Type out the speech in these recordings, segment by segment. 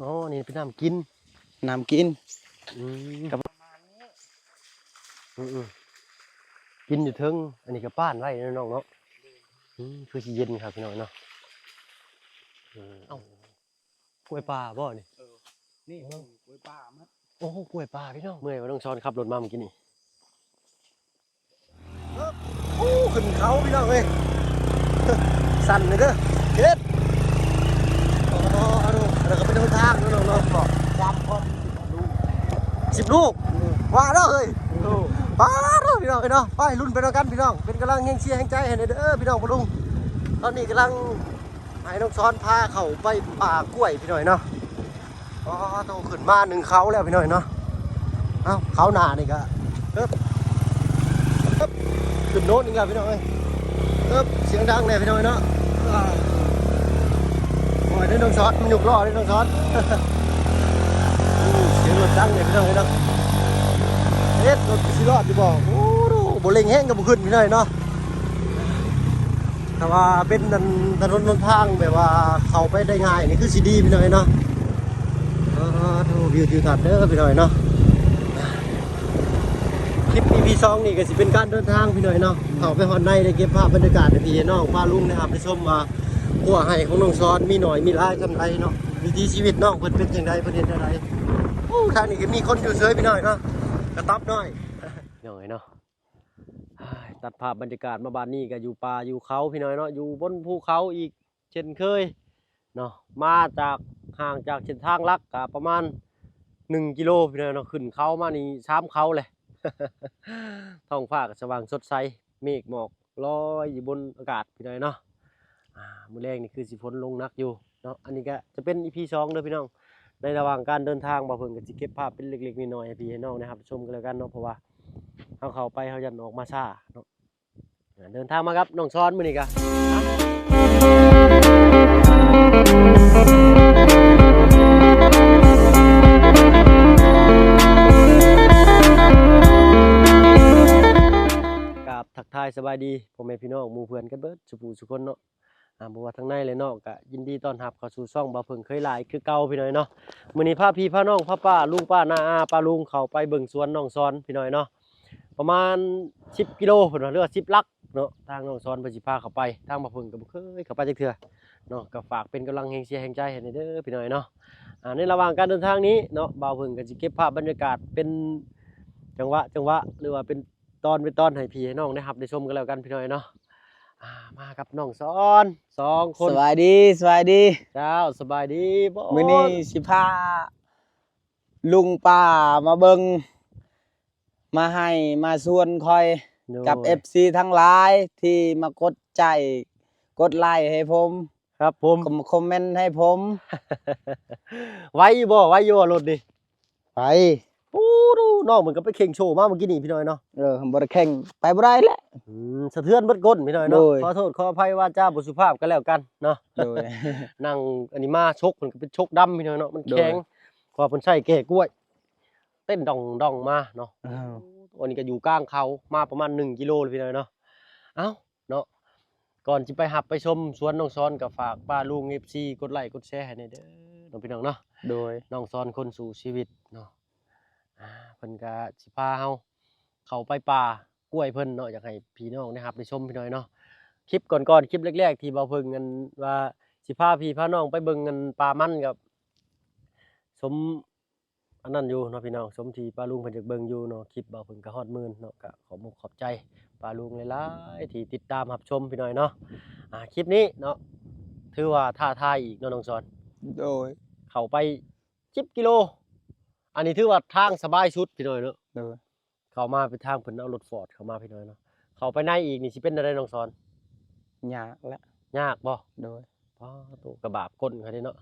ອໍ ນີ້ເປັນນ້ຳກິນ ນ້ຳກິນ ອືມ ກໍປະມານນີ້ ອືມໆ ກິນຢູ່ເທິງ ອັນນີ້ກໍປ້ານໄວ້ເນາະນ້ອງເນາະ ອືມ ຄືຊິເຢັນຄັກພີ່ນ້ອງເນາະ ເອີ ເອົ້າ ກ້ວຍປ່າບໍ່ນີ້? ເອີ ນີ້ ໂອ້ ກ້ວຍປ່າໝົດ ໂອ້ ກ້ວຍປ່າພີ່ນ້ອງ ເມື່ອຍວ່ານ້ອງຊອນຂັບລົດມາມື້ກີ້ນີ້ ໂອ້ ຂຶ້ນເຂົາພີ່ນ້ອງເອີຍ ສັ່ນເດີ ເຮັດ ໂອ້ ອັນນັ້ນກໍເປັນຫົນທາງເນາະນ້ອງເນາະ ສາມຄົນ ສິບລູກ ວ່າເນາະເອີຍ ໂອ້ ປາດເນາະພີ່ນ້ອງເອີຍເນາະ ໄປລຸ້ນໄປນຳກັນພີ່ນ້ອງ ເປັນກຳລັງແຮງເຊຍແຮງໃຈໃຫ້ແດ່ເດີພີ່ນ້ອງປາລຸງ ຕອນນີ້ກຳລັງ ໃຫ້ນ້ອງຊອນພາເຂົ້າໄປປ່າກ້ວຍພີ່ນ້ອງເນາະ ອໍ ໂຕຂຶ້ນມາໜຶ່ງເຂົາແລ້ວພີ່ນ້ອງເນາະ ເອົ້າ ເຂົາໜ້ານີ້ກະ ເອີບ ເອີບ ຂຶ້ນໂນ້ນອີກແລ້ວພີ່ນ້ອງເອີຍ ເອີບ ສຽງດັງແດ່ພີ່ນ້ອງເນາະ ໂອ້ຍ ເດີນ້ອງຊອນ ມັນຍົກລໍ້ເດີນ້ອງຊອນ ສຽງລົດດັງແດ່ພີ່ນ້ອງເນາະ ເຮັດ ລົດຊິລອດຢູ່ບໍ່ ໂອ້ ບໍ່ເລັ່ງແຮງກໍບໍ່ຂຶ້ນພີ່ນ້ອງເນາະ. ຖ້າວ່າເປັນອັນຖະໜົນຫົນທາງແບບວ່າເຂົ້າໄປໄດ້ງ່າຍນີ້ຄືຊິດີພີ່ນ້ອງເນາະ ເອີ ດູວິວທິວທັດເດີພີ່ນ້ອງເນາະ ຄລິບອີພີສອງນີ້ກໍຊິເປັນການເດີນທາງພີ່ນ້ອງເນາະ ເຂົ້າໄປຮອດໃນໄດ້ເກັບພາບບັນຍາກາດໃຫ້ພີ່ໃຫ້ນ້ອງ ພາລຸງໄດ້ຮັບໄດ້ຊົມວ່າ ຮົ້ວໄຮ່ຂອງນ້ອງຊອນມີໜ້ອຍມີຫຼາຍສ່ຳໃດເນາະ ວິຖີຊີວິດນ້ອງເພິ່ນເປັນຈັ່ງໃດ ເພິ່ນເຮັດແນວໃດ ໂອ້ ທາງນີ້ກໍມີຄົນຢູ່ເສີຍພີ່ນ້ອງເນາະ ກະຕັບນ້ອຍ ພີ່ນ້ອງເອີຍເນາະ. ຕັດພາບບັນຍາກາດມາບາດນີ້ກໍຢູ່ປ່າຢູ່ເຂົາພີ່ນ້ອງເນາະ ຢູ່ບົນພູເຂົາອີກເຊັ່ນເຄີຍເນາະ ມາຈາກ ຫ່າງຈາກເສັ້ນທາງຫຼັກກໍປະມານໜຶ່ງກິໂລພີ່ນ້ອງເນາະ ຂຶ້ນເຂົາມານີ້ສາມເຂົາແຫຼະ ທ້ອງຟ້າກໍສະຫວ່າງສົດໃສ ເມກໝອກລອຍຢູ່ບົນອາກາດພີ່ນ້ອງເນາະ ອາ ມື້ແລງນີ້ຄືຊິຝົນລົງໜັກຢູ່ ເນາະ ອັນນີ້ກະຈະເປັນອີພີສອງເດີພີ່ນ້ອງ ໃນລະຫວ່າງການເດີນທາງ ບ່າວເພິ່ງກະຊິເກັບພາບເປັນເລັກໆນ້ອຍໆໃຫ້ພີ່ໃຫ້ນ້ອງໄດ້ຮັບຊົມກັນແລ້ວກັນເນາະ ເພາະວ່າເຮົາເຂົ້າໄປເຮົາຢ້ານອອກມາຊ້າເນາະ ເດີນທາງມາກັບນ້ອງຊອນມື້ນີ້ກະ ກາບທັກທາຍສະບາຍດີພໍ່ແມ່ພີ່ນ້ອງໝູ່ເພື່ອນກັນເບິດສູ່ຜູ້ສູ່ຄົນເນາະ ອາ ບໍ່ວ່າທາງໃນ ແລະ ນອກ ກະຍິນດີຕ້ອນຮັບເຂົ້າສູ່ຊ່ອງບ່າວເຜິ້ງເຄີຍຫຼາຍຄືເກົ່າພີ່ນ້ອງເນາະ. ມື້ນີ້ພາພີ່ພານ້ອງ ພາປ້າລຸງ ປ້ານ້າອາ ປ້າລຸງເຂົ້າໄປເບິ່ງສວນນ້ອງຊອນພີ່ນ້ອງເນາະ ປະມານສິບກິໂລເພິ່ນວ່າ ຫຼືວ່າສິບຫຼັກເນາະ. ທາງນ້ອງຊອນເພິ່ນຊິພາເຂົ້າໄປ ທາງບ່າວເຜິ້ງກໍບໍ່ເຄີຍເຂົ້າໄປຈັກເທື່ອເນາະ. ກໍຝາກເປັນກຳລັງແຮງເຊຍແຮງໃຈໃຫ້ແດ່ເດີພີ່ນ້ອງເນາະ. ອາ ໃນລະຫວ່າງການເດີນທາງນີ້ເນາະ ບ່າວເຜິ້ງກໍຊິເກັບພາບບັນຍາກາດເປັນຈັງຫວະໆ ຫຼືວ່າເປັນ ຕອນເປັນຕອນໃຫ້ພີ່ໃຫ້ນ້ອງໄດ້ຮັບໄດ້ຊົມກັນແລ້ວກັນພີ່ນ້ອງເນາະ. ອາ ມາກັບນ້ອງຊອນສອງຄົນ. ສະບາຍດີ ສະບາຍດີ. ເຈົ້າ ສະບາຍດີ. ມື້ນີ້ຊິພາລຸງປ້າມາເບິ່ງ ມາໄຮ່ມາສວນຂ້ອຍ ໂດຍ ກັບເອັຟຊີທັງຫຼາຍທີ່ມາກົດໃຈ ກົດໄລໃຫ້ຜົມ ຄັບຜົມ ຄອມ ຄອມເມັນໃຫ້ຜົມ. ໄວຢູ່ບໍ່ ໄວຢູ່ບໍ່ລົດນີ້? ໄປ ໂອ້ ນ້ອງເພິ່ນກໍໄປເຄັ່ງໂຊມາເມື່ອກີ້ນີ້ພີ່ນ້ອງເນາະ. ເອີ ບໍ່ໄດ້ແຂ່ງ ໄປບໍ່ໄດ້ແຫຼະ. ອືມ ສະເທືອນເບິດກົ້ນພີ່ນ້ອງເນາະ. ໂດຍ ຂໍໂທດຂໍອະໄພວາຈາບໍ່ສຸພາບກັນແລ້ວກັນເນາະ. ໂດຍ ນັ່ງອັນນີ້ມາ ຊົກເພິ່ນກໍເປັນຊົກດຳພີ່ນ້ອງເນາະ ມັນແຂງ. ໂດຍ ເພາະວ່າເພິ່ນໃຊ້ແກ່ກ້ວຍ ເຕັ້ນດອງໆມາເນາະ. ເອີ ອັນນີ້ກໍຢູ່ກາງເຂົາ ມາປະມານໜຶ່ງກິໂລແລ້ວພີ່ນ້ອງເນາະ. ເອົ້າ ເນາະ ກ່ອນຊິໄປຮັບໄປຊົມສວນນ້ອງຊອນ ກໍຝາກປ້າລຸງ ເອັຟຊີ ກົດໄລກົດແຊໃຫ້ແດ່ເດີເນາະ ພີ່ນ້ອງເນາະ. ໂດຍ ນ້ອງຊອນຄົນສູ້ຊີວິດເນາະ. ອາ ເພິ່ນກໍຊິພາເຮົາເຂົ້າໄປປ່າກ້ວຍເພິ່ນເນາະ ຢາກໃຫ້ພີ່ນ້ອງໄດ້ຮັບໄດ້ຊົມພີ່ນ້ອງເນາະ. ຄລິບກ່ອນໆ ຄລິບແລກໆ ທີ່ບ່າວເຜິ້ງ ອັນວ່າຊິພາພີ່ພານ້ອງໄປເບິ່ງ ອັນ ປ່າມັນ ກໍສົມ ອັນນັ້ນຢູ່ເນາະພີ່ນ້ອງ ສົມທີ່ປ້າລຸງເພິ່ນຢາກເບິ່ງຢູ່ເນາະ. ຄລິບບ່າວເຜິ້ງກໍຮອດໝື່ນເນາະ ກໍຂອບມຸກຂອບໃຈປ້າລຸງຫຼາຍໆ ທີ່ຕິດຕາມຮັບຊົມພີ່ນ້ອງເນາະ. ອາ ຄລິບນີ້ເນາະ ຖືວ່າທ້າທາຍອີກເນາະນ້ອງຊອນ. ໂດຍ ເຂົ້າໄປສິບກິໂລ ອັນນີ້ຖືວ່າທາງສະບາຍສຸດພີ່ນ້ອງເນາະ. ໂດຍ ເຂົ້າມາເປັນທາງເພິ່ນເອົາລົດຟອດເຂົ້າມາພີ່ນ້ອງເນາະ. ເຂົ້າໄປໃນອີກນີ້ຊິເປັນແນວໃດນ້ອງຊອນ? ຍາກແຫຼະ. ຍາກບໍ່? ໂດຍ ປ້າໂຕ ກະບາບກົ້ນເຂົາເດ້ເນາະ.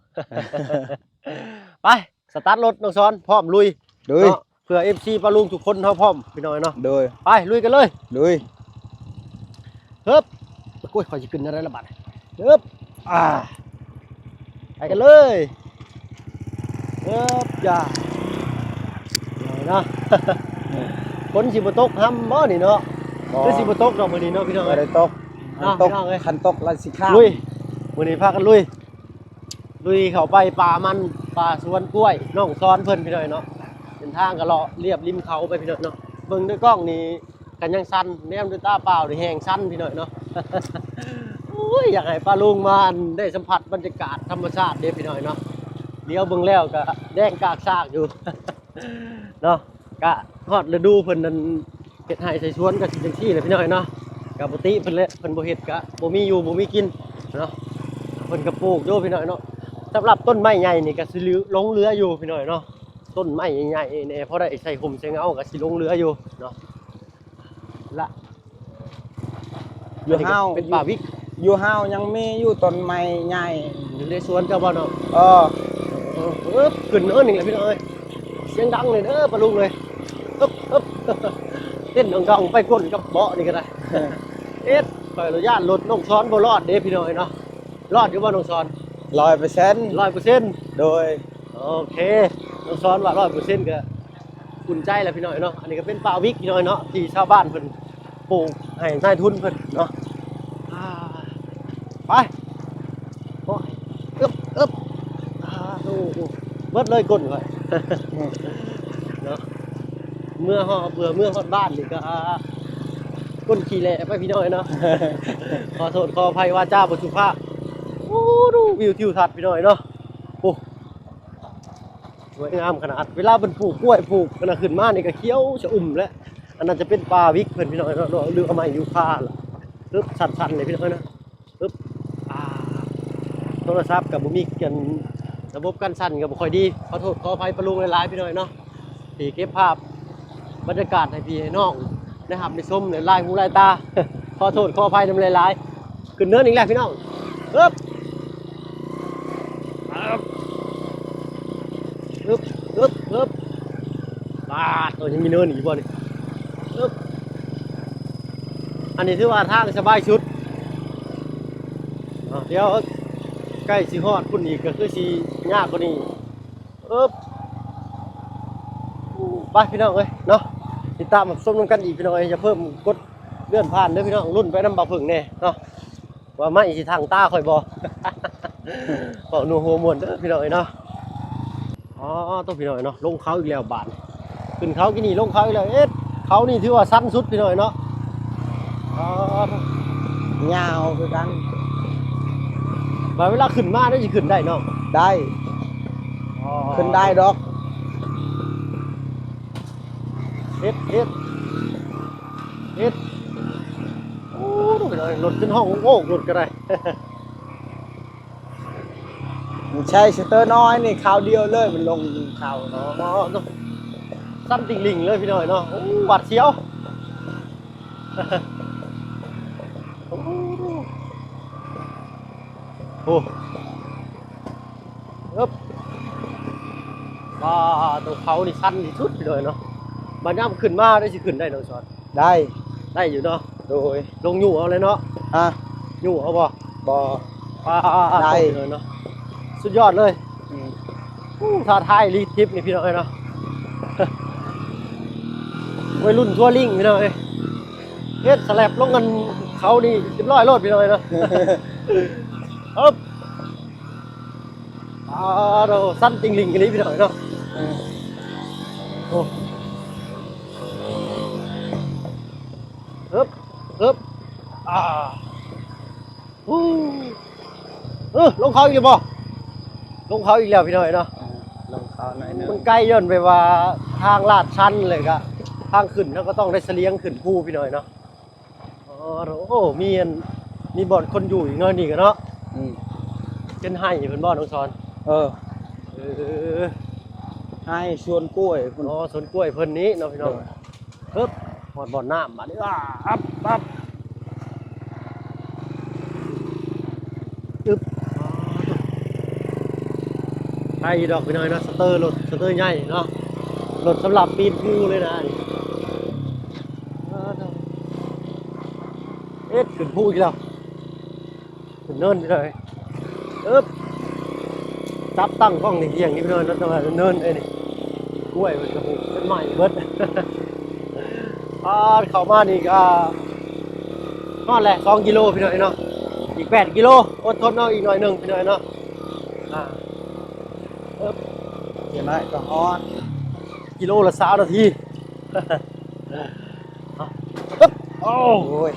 ໄປ ສະຕາດລົດນ້ອງຊອນ ພ້ອມລຸຍ. ໂດຍ ເນາະ ເພື່ອເອັຟຊີປ້າລຸງທຸກຄົນເຮົາພ້ອມພີ່ນ້ອງເນາະ. ໂດຍ ໄປລຸຍກັນເລີຍ. ໂດຍ ເຮີບ ໂອ້ຍ ຂ້ອຍຊິຂຶ້ນແນວໃດລະບາດນີ້. ເຮີບ ອາ ໄປກັນເລີຍ. ເອີບ ຢ່າ ເນາະ ຝົນຊິບໍ່ຕົກຫ້ຳບໍ່ນີ້ເນາະ? ບໍ່ ຄືຊິບໍ່ຕົກດອກມື້ນີ້ເນາະ ພີ່ນ້ອງ. ບໍ່ໄດ້ຕົກ ເນາະ ຄັນຕົກ ພີ່ນ້ອງເອີຍ ຄັນຕົກລະຊິຂ້າມ. ລຸຍ ມື້ນີ້ພາກັນລຸຍ ລຸຍເຂົ້າໄປປ່າມັນ ປ່າສວນກ້ວຍນ້ອງສອນເພິ່ນ ພີ່ນ້ອງເນາະ. ເສັ້ນທາງກໍເລາະລຽບລິມເຂົາໄປ ພີ່ນ້ອງເນາະ. ເບິ່ງດ້ວຍກ້ອງນີ້ກໍຍັງຊັນ, ແນມດ້ວຍຕາເປົ່ານີ້ແຮງຊັນ ພີ່ນ້ອງເນາະ. ໂອ້ຍ ຢາກໃຫ້ປ້າລຸງມາ ອັນ ໄດ້ສຳຜັດບັນຍາກາດທຳມະຊາດເດ້ ພີ່ນ້ອງເນາະ. ດຽວເບິ່ງແລ້ວກໍແດງກາກຊາກຢູ່ ເນາະ. ກະຮອດລະດູເພິ່ນນັ້ນ ເຮັດໄຮ່ໃສ່ສວນກະຊິຈັ່ງຊີ້ແຫຼະ ພີ່ນ້ອງເນາະ. ກະປົກກະຕິເພິ່ນແຫຼະ, ເພິ່ນບໍ່ເຮັດກະບໍ່ມີຢູ່ບໍ່ມີກິນເນາະ. ເພິ່ນກະປູກຢູ່ ພີ່ນ້ອງເນາະ. ສຳລັບຕົ້ນໄມ້ໃຫຍ່ນີ້ກະຊິ ຫຼົງເຫຼືອຢູ່ ພີ່ນ້ອງເນາະ. ຕົ້ນໄມ້ໃຫຍ່ໆແດ່ ພໍໄດ້ໃສ່ຮົ່ມໃສ່ເງົາກະຊິຫຼົງເຫຼືອຢູ່ເນາະ. ລະ ຢູ່ເຮົາ ອັນນີ້ກໍເປັນປ່າວິກ ຢູ່ເຮົາຍັງມີຢູ່ຕົ້ນໄມ້ໃຫຍ່ ຢູ່ໃນສວນເຈົ້າບໍ່ເນາະ? ເອີ ເອີ ເອີ ຂຶ້ນເນີນອີກແລ້ວ ພີ່ນ້ອງເອີຍ. ສຽງດັງເລີຍເດີປ້າລຸງເອີຍ. ເອີບ ເອີບ ເຕັ້ນດອງໆ ໄປກົ້ນກັບເບາະນີ້ກໍໄດ້. ເອີ ເອັດ ຂ້ອຍລະຢ້ານລົດນ້ອງສອນບໍ່ລອດເດ້ ພີ່ນ້ອງເອີຍເນາະ. ລອດຢູ່ບໍ່ນ້ອງສອນ? ຮ້ອຍເປີເຊັນ ຮ້ອຍເປີເຊັນ ໂດຍ. ໂອເຄ ນ້ອງສອນວ່າຮ້ອຍເປີເຊັນກໍອຸ່ນໃຈແລ້ວ ພີ່ນ້ອງເອີຍເນາະ. ອັນນີ້ກໍເປັນປ່າວິກ ພີ່ນ້ອງເອີຍເນາະ ທີ່ຊາວບ້ານເພິ່ນ ປູກໃຫ້ນາຍທຶນເພິ່ນເນາະ. ອ່າ ໄປ ໂອ້ຍ ອຶບ ອຶບ ອ່າ ໂອ້ ເບິດເລີຍກົ້ນຂ້ອຍ ເນາະ. ເມື່ອຮອດ ເພື່ອເມື່ອຮອດບ້ານນີ້ກໍ ອ່າ ກົ້ນຂີ້ແຫຼະໄປ ພີ່ນ້ອງເອີຍເນາະ. ຂໍໂທດຂໍອະໄພ ວາຈາບໍ່ສຸພາບ. ໂອ້ ດູວິວທິວທັດ ພີ່ນ້ອງເອີຍເນາະ. ໂອ້ ສວຍງາມຂະໜາດ. ເວລາເພິ່ນປູກກ້ວຍ ປູກອັນນັ້ນຂຶ້ນມານີ້ກໍຂຽວຊະອຸ່ມແຫຼະ. ອັນນັ້ນຈະເປັນປ່າວິກເພິ່ນ ພີ່ນ້ອງເນາະ ຫຼືວ່າໄມ້ຢູຄາລະ. ປຶບ ສັ້ນໆເລີຍ ພີ່ນ້ອງເນາະ. ປຶບ ອ່າ ໂທລະສັບກໍບໍ່ມີ ອັນ ລະບົບກັນສັ່ນກໍບໍ່ຄ່ອຍດີ. ຂໍໂທດຂໍອະໄພປ້າລຸງຫຼາຍໆ ພີ່ນ້ອງເນາະ ທີ່ເກັບພາບບັນຍາກາດໃຫ້ພີ່ໃຫ້ນ້ອງໄດ້ຮັບໄດ້ຊົມຫຼາຍຫູຫຼາຍຕາ. ຂໍໂທດຂໍອະໄພນຳຫຼາຍໆ. ຂຶ້ນເນີນອີກແລ້ວ ພີ່ນ້ອງ. ເອີບ ອຶບ ອຶບ ອຶບ ປາດ ໂອ້ ຍັງມີເນີນອີກບໍ່ນີ້? ອຶບ ອັນນີ້ຖືວ່າທາງສະບາຍສຸດ. ອ່າ ດຽວໃກ້ຊິຮອດພຸ້ນອີກ ກໍຄືຊິຍາກກວ່ານີ້. ອຶບ ໄປ ພີ່ນ້ອງເອີຍເນາະ. ຕິດຕາມຮັບຊົມນຳກັນອີກ ພີ່ນ້ອງເອີຍ. ຢ່າເພີ່ມກົດເລື່ອນຜ່ານເດີ ພີ່ນ້ອງ. ລຸ້ນໄປນຳບ່າວເຜິ້ງແດ່ເນາະ. ວ່າໄມ້ຊິທັງຕາຂ້ອຍບໍ່? ເວົ້ານົວຫົວມ່ວນເດີພີ່ນ້ອງເອີຍເນາະ. ອໍ ໂຕ ພີ່ນ້ອງເອີຍເນາະ ລົງເຂົາອີກແລ້ວບາດ. ຂຶ້ນເຂົາກີ້ນີ້ລົງເຂົາອີກແລ້ວ. ເອັດ ເຂົານີ້ຖືວ່າຊັນສຸດພີ່ນ້ອງເອີຍເນາະ. ອໍ ຍາວຄືກັນ. ບາດເວລາຂຶ້ນມາໄດ້ ຊິຂຶ້ນໄດ້ເນາະ? ໄດ້. ອໍ ຂຶ້ນໄດ້ດອກ. ເຮັດ ເຮັດ ເຮັດ. ໂອ້ ລົດຈົນຮ້ອງໂອກໆ ລົດກໍໄດ້. ໃຊ້ສະເຕີນ້ອຍນີ້ຄາວດຽວເລີຍ ມັນລົງເຂົາ. ອໍ ຊັນຕິ່ງລິ່ງເລີຍພີ່ນ້ອງເນາະ. ໂອ້ ຫວາດສຽວ. ໂອ້ ໂອ້ ເອີບ ວ້າ ໂຕ ເຂົານີ້ຊັນທີ່ສຸດເລີຍເນາະ. ບາດຍາມຂຶ້ນມາໄດ້ ຊິຂຶ້ນໄດ້ນ້ອງສອນ? ໄດ້ ໄດ້ຢູ່ເນາະ. ໂດຍ ລົງຍູ້ເອົາເລີຍເນາະ. ຮະ? ຍູ້ເອົາບໍ່? ບໍ່. ປ້າ ໄດ້ເລີຍເນາະ ສຸດຍອດເລີຍ. ອືມ ໂອ້ ທ້າທາຍອີ່ຫຼີທຣິບນີ້ພີ່ນ້ອງເອີຍເນາະ. ໄວລຸ້ນທົວລິງພີ່ນ້ອງເອີຍ. ເຮັດສະແລັບລົງກັນເຂົານີ້ຮຽບຮ້ອຍໂລດພີ່ນ້ອງເອີຍເນາະ. ເອີບ ອ່າ ໂດ ຊັນຕິ່ງລິ່ງອີ່ຫຼີພີ່ນ້ອງເນາະ. ເອີ ໂອ້ ເອີບ ເອີບ ອ່າ ໂອ້ ເອີ ລົງເຂົາອີກແລ້ວບໍ່? ລົງເຂົາອີກແລ້ວພີ່ນ້ອງເນາະ. ເອີ ລົງເຂົາໜ້ອຍໜຶ່ງ ມັນໄກ ຍ້ອນແບບວ່າທາງລາດຊັນ ແລ້ວກະທາງຂຶ້ນ ເຮົາກໍຕ້ອງໄດ້ສະຫຼຽງຂຶ້ນພູພີ່ນ້ອງເນາະ. ອໍ ໂອ້ ມີອັນ ມີບ່ອນຄົນຢູ່ອີກໜ້ອຍນີ້ກໍເນາະ. ອືມ ເປັນໄຮ່ເພິ່ນບໍ່ນ້ອງສອນ? ເອີ ເອີ ໄຮ່ສວນກ້ວຍພຸ້ນ. ອໍ ສວນກ້ວຍເພິ່ນນີ້ເນາະພີ່ນ້ອງ. ໂດຍ ເອີບ ຮອດບ່ອນນ້ຳບາດນີ້. ອາ ອັບ ອັບ ອຶບ ໄດ້ຢູ່ດອກພີ່ນ້ອງເນາະ. ສະເຕີລົດ ສະເຕີໃຫຍ່ເນາະ ລົດສຳລັບປີນພູເລີຍນະ. ເອີ ເຮັດຂຶ້ນພູອີກແລ້ວ. ເນີນພີ່ນ້ອງເອີຍ. ເອີບ ຈັບຕັ້ງກ້ອງນີ້ທ່ຽງນີ້ພີ່ນ້ອງເນາະ. ແຕ່ວ່າເນີນເອີຍນີ້ ກ້ວຍມັນກະປູກເປັນໄມ້ເບິດ. ອາ ເຂົ້າມານີ້ກະຮອດແລ້ວ ສອງກິໂລພີ່ນ້ອງເນາະ. ອີກແປດກິໂລ ອົດທົນເອົາອີກໜ້ອຍໜຶ່ງພີ່ນ້ອງເນາະ. ອາ ເອີບ ນ້ອຍກໍຮອດ ກິໂລລະຊາວນາທີ. ໂອ້ຍ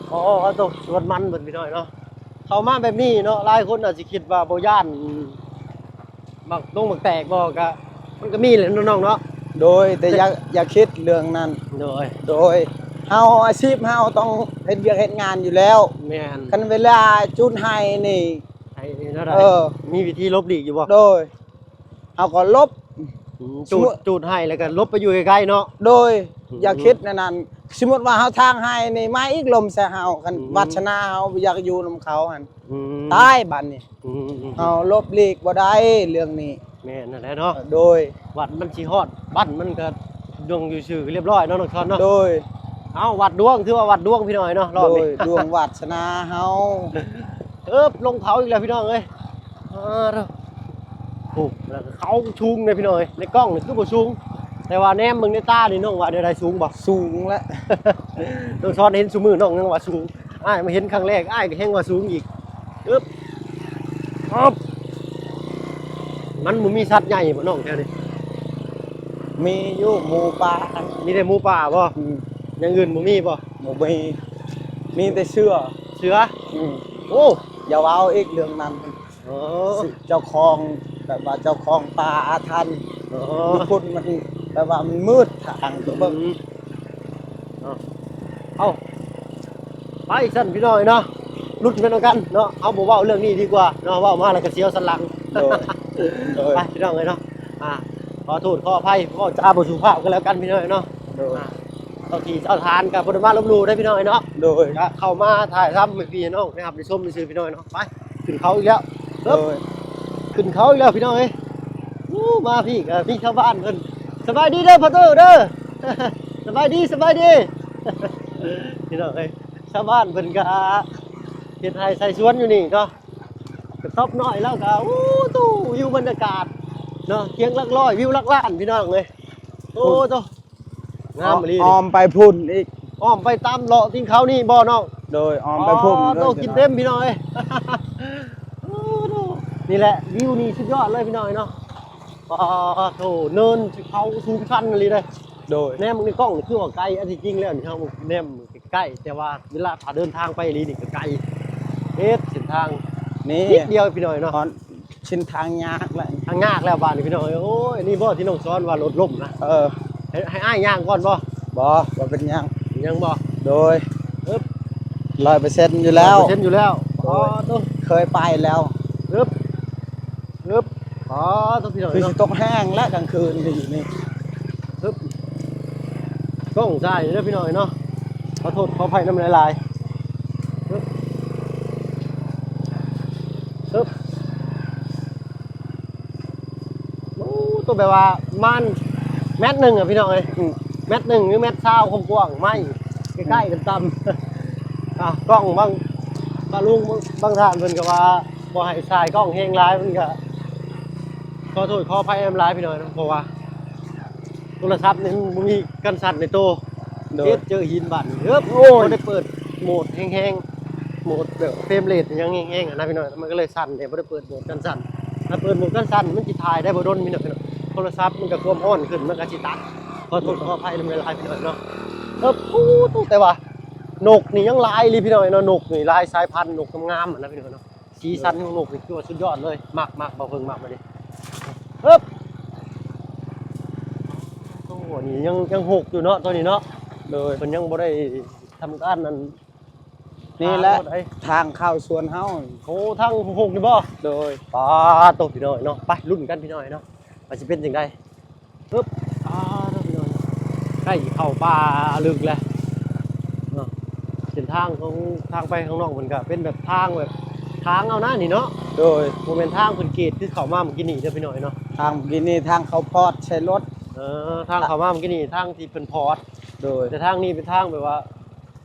ໂອ້ ໂຕສວນມັນເພິ່ນ ພີ່ນ້ອງເນາະ. ເຂົ້າມາແບບນີ້ເນາະ ຫຼາຍຄົນອາດຊິຄິດວ່າບໍ່ຢ້ານ ໝາກຕົງໝາກແຕກບໍ່ ກະ ມັນກະມີແຫຼະເນາະນ້ອງເນາະ. ໂດຍ ແຕ່ຢ່າ ຢ່າຄິດເລື່ອງນັ້ນ. ໂດຍ ໂດຍ ເຮົາ ອາຊີບເຮົາຕ້ອງເຮັດວຽກເຮັດງານຢູ່ແລ້ວ. ແມ່ນ ຄັນເວລາຈູດໄຮ່ນີ້ ໄຮ່ນີ້ເທົ່າໃດ ເອີ ມີວິທີຫຼົບຫຼີກຢູ່ບໍ່? ໂດຍ ເຮົາກໍຫຼົບ ອືມ ຈູດ ຈູດໄຮ່ແລ້ວກໍຫຼົບໄປຢູ່ໄກໆເນາະ. ໂດຍ ອືມ ຢ່າຄິດແນວນັ້ນ. ສົມມຸດວ່າເຮົາຖາງໄຮ່ນີ້ ມາອີກລົມໃສ່ເຮົາ ຄັນ ອືມ ວາດສະໜາເຮົາບໍ່ຢາກຢູ່ນຳເຂົາຫັ້ນ ອືມ ຕາຍບາດນີ້. ອືມໆໆ ເຮົາຫຼົບຫຼີກບໍ່ໄດ້ເລື່ອງນີ້. ແມ່ນຫັ້ນແຫຼະເນາະ. ໂດຍ ວັດມັນຊິຮອດບ້ານມັນກໍດົງຢູ່ຊື່ຮຽບຮ້ອຍເນາະ ນ້ອງຊອນເນາະ. ໂດຍ ເອົາ ວັດດວງ ຖືວ່າວັດດວງ ພີ່ນ້ອງເນາະ ຮອບນີ້. ໂດຍ ດວງວາດສະໜາເຮົາ. ເອີບ ລົງເຂົາອີກແລ້ວ ພີ່ນ້ອງເອີຍ. ອ່າ ໂອ້ ແລ້ວກໍເຂົາສູງເດ້ ພີ່ນ້ອງເອີຍ. ໃນກ້ອງນີ້ຄືບໍ່ສູງ ແຕ່ວ່າແນມເບິ່ງໃນຕານີ້ ນ້ອງວ່າແນວໃດ ສູງບໍ່? ສູງແຫຼະ ນ້ອງຊອນເຫັນຊຸມື້ ນ້ອງຍັງວ່າສູງ. ອ້າຍມາເຫັນຄັ້ງແລກ ອ້າຍກໍແຮງວ່າສູງອີກ. ອຶບ ອຶບ ມັນບໍ່ມີສັດໃຫຍ່ບໍ່ນ້ອງແຖວນີ້? ມີຢູ່ ໝູປ່າ. ມີແຕ່ໝູປ່າບໍ່? ອືມ ຢ່າງອື່ນບໍ່ມີບໍ່? ບໍ່ມີ ມີແຕ່ເສືອ. ເສືອ? ອືມ ໂອ້ ຢ່າເວົ້າອີກເລື່ອງນັ້ນ. ອໍ ເຈົ້າຂອງ ແບບວ່າເຈົ້າຂອງປ່າອາຖັນ. ອໍ ຢູ່ພຸ້ນມັນແບບວ່າມັນມືດທາງໄປເບິ່ງ. ອືມ ເອົາ ເອົາ ໄປຊັ້ນພີ່ນ້ອງເນາະ ລຸ້ນໄປນຳກັນເນາະ. ເຮົາບໍ່ເວົ້າເລື່ອງນີ້ດີກວ່າເນາະ ເວົ້າມາແລ້ວກໍສຽວສັນຫຼັງ. ໂດຍ ໂດຍ ໄປພີ່ນ້ອງເອີຍເນາະ. ອ່າ ຂໍໂທດຂໍອະໄພ ເວົ້າຈາບໍ່ສຸພາບກໍແລ້ວກັນ ພີ່ນ້ອງເນາະ. ໂດຍ ອ່າ ເຈົ້າທີ່ເຈົ້າທານກໍບໍ່ໄດ້ມາລົບຫຼູ່ເດ້ ພີ່ນ້ອງເອີຍເນາະ. ໂດຍ ກໍເຂົ້າມາຖ່າຍທຳໃຫ້ພີ່ນ້ອງໄດ້ຮັບໄດ້ຊົມຊື່ໆ ພີ່ນ້ອງເນາະ. ໄປ ຂຶ້ນເຂົາອີກແລ້ວ. ເອີບ ໂດຍ ຂຶ້ນເຂົາອີກແລ້ວ ພີ່ນ້ອງເອີຍ. ໂອ້ ມາພີ້ກໍມີຊາວບ້ານເພິ່ນ. ສະບາຍດີເດີພໍ່ຕູ້ເດີ. ສະບາຍດີ ສະບາຍດີ ພີ່ນ້ອງເອີຍ. ຊາວບ້ານເພິ່ນກໍເຮັດໄຮ່ໃສ່ສວນຢູ່ນີ້ເນາະ. ກະຕອບນ້ອຍລາວກໍ ໂອ້ ໂຕ ວິວບັນຍາກາດເນາະ ທຽງຫຼັກຮ້ອຍ ວິວຫຼັກລ້ານ ພີ່ນ້ອງເອີຍ. ໂອ້ ໂຕ ງາມອີ່ຫຼີ. ອ້ອມໄປພຸ້ນອີກ ອ້ອມໄປຕາມເລາະຕີນເຂົານີ້ບໍ່ນ້ອງ? ໂດຍ ອ້ອມໄປພຸ້ນ. ອໍ ໂຕ ເດີ ກິນເຕັມ ພີ່ນ້ອງເອີຍ. ໂອ້ ນີ້ແຫຼະ ວິວນີ້ສຸດຍອດເລີຍ ພີ່ນ້ອງເອີຍເນາະ. ອໍ ໂຕ ເນີນເຂົາສູງຊັນອີ່ຫຼີເດ້. ໂດຍ ແນມໃນກ້ອງນີ້ຄືວ່າໄກ ອັນທີ່ຈິງແລ້ວນີ້ເຮົາແນມໃກ້ໆ ແຕ່ວ່າເວລາຖ້າເດີນທາງໄປອີ່ຫຼີນີ້ກໍໄກ ເຮັດເສັ້ນທາງນີ້ນິດດຽວ ພີ່ນ້ອງເນາະ. ເສັ້ນທາງຍາກແຫຼະ ທາງຍາກແລ້ວບາດນີ້ ພີ່ນ້ອງເອີຍ. ໂອ້ຍ ນີ້ບໍ່ທີ່ນ້ອງສອນວ່າລົດລົ້ມນະ? ເອີ ໃຫ້ ໃຫ້ອ້າຍຍ່າງກ່ອນບໍ່? ບໍ່ ບໍ່ເປັນຫຍັງ. ຍັງບໍ່? ໂດຍ ອຶບ ຮ້ອຍເປີເຊັນຢູ່ແລ້ວ ຮ້ອຍເປີເຊັນຢູ່ແລ້ວ. ໂດຍ ອໍ ໂຕ ເຄີຍໄປແລ້ວ. ອຶບ ອຶບ ອໍ ໂຕ ພີ່ນ້ອງເອີຍເນາະ ຄືຊິຕົກແຮງແລ້ວກາງຄືນນີ້. ອຶບ ກ້ອງສາຍເດີ ພີ່ນ້ອງເອີຍເນາະ. ຂໍໂທດຂໍອະໄພນຳຫຼາຍໆ. ອຶບ ອຶບ ໂອ້ ໂຕແບບວ່າປະມານແມັດໜຶ່ງອະ ພີ່ນ້ອງເອີຍ. ອືມ ແມັດໜຶ່ງ ຫຼື ແມັດຊາວ ຄວາມກວ້າງໄມ້ໃກ້ໆກັນຕ່ຳ. ອ່າ ກ້ອງບາງ ບາງລຸງ ບາງ ບາງທ່ານເພິ່ນກໍວ່າບໍ່ໃຫ້ສາຍກ້ອງແຮງຫຼາຍ ມັນກໍຂໍໂທດຂໍອະໄພນຳຫຼາຍ ພີ່ນ້ອງເນາະ ເພາະວ່າ ໂທລະສັບນີ້ມັນບໍ່ມີກັນສັ່ນໃນໂຕ. ໂດຍ ເຮັດເຈີຫີນບາດນີ້ ເອີບ ໂອ້ຍ ບໍ່ໄດ້ເປີດໂໝດແຮງໆ ໂໝດແບບເຟຣມເຣດຫຍັງແຮງໆຫັ້ນນະ ພີ່ນ້ອງ ມັນກໍເລີຍສັ່ນແດ່ ບໍ່ໄດ້ເປີດໂໝດກັນສັ່ນ. ຖ້າເປີດໂໝດກັນສັ່ນ ມັນຊິຖ່າຍໄດ້ບໍ່ດົນ ພີ່ນ້ອງເນາະ ໂທລະສັບມັນກໍຄວາມຮ້ອນຂຶ້ນ ມັນກໍຊິຕັດ. ຂໍໂທດ ອືມ ຂໍອະໄພນຳຫຼາຍໆ ພີ່ນ້ອງເນາະ. ເອີບ ໂອ້ ແຕ່ວ່ານົກນີ້ຍັງຫຼາຍອີ່ຫຼີ ພີ່ນ້ອງເນາະ ນົກນີ້ຫຼາຍສາຍພັນ ນົກງາມໆຫັ້ນນະ ພີ່ນ້ອງເນາະ. ສີສັນຂອງນົກນີ້ຄືວ່າສຸດຍອດເລີຍ ມັກ ມັກ ບ່າວເພິ່ງມັກແບບນີ້. ເອີບ ໂອ້ ນີ້ຍັງ ຍັງຮົກຢູ່ເນາະ ຕອນນີ້ເນາະ. ໂດຍ ເພິ່ນຍັງບໍ່ໄດ້ທຳການນັ້ນ ນີ້ແຫຼະ ທາງເຂົ້າສວນເຮົາ. ໂອ້ ທາງຮົກນີ້ບໍ່? ໂດຍ ປາໂຕ ພີ່ນ້ອງເນາະ. ໄປ ລຸ້ນກັນ ພີ່ນ້ອງເນາະ ວ່າຊິເປັນຈັ່ງໃດ. ປຶບ ອ່າ ພີ່ນ້ອງ ໃກ້ເຂົ້າປ່າລຶກແລ້ວເນາະ. ເສັ້ນທາງຂອງ ທາງໄປຂ້າງນອກເພິ່ນກະເປັນແບບທາງແບບ ທາງເອົານະນີ້ເນາະ. ໂດຍ ບໍ່ແມ່ນທາງເພິ່ນກຣີດຄືເຂົ້າມາມື້ກີ້ນີ້ເດີ ພີ່ນ້ອງເນາະ. ທາງມື້ກີ້ນີ້ທາງເຂົາພອດໃສ່ລົດ. ເອີ ທາງເຂົ້າມາມື້ກີ້ນີ້ທາງທີ່ເພິ່ນພອດ. ໂດຍ ແຕ່ທາງນີ້ເປັນທາງແບບວ່າ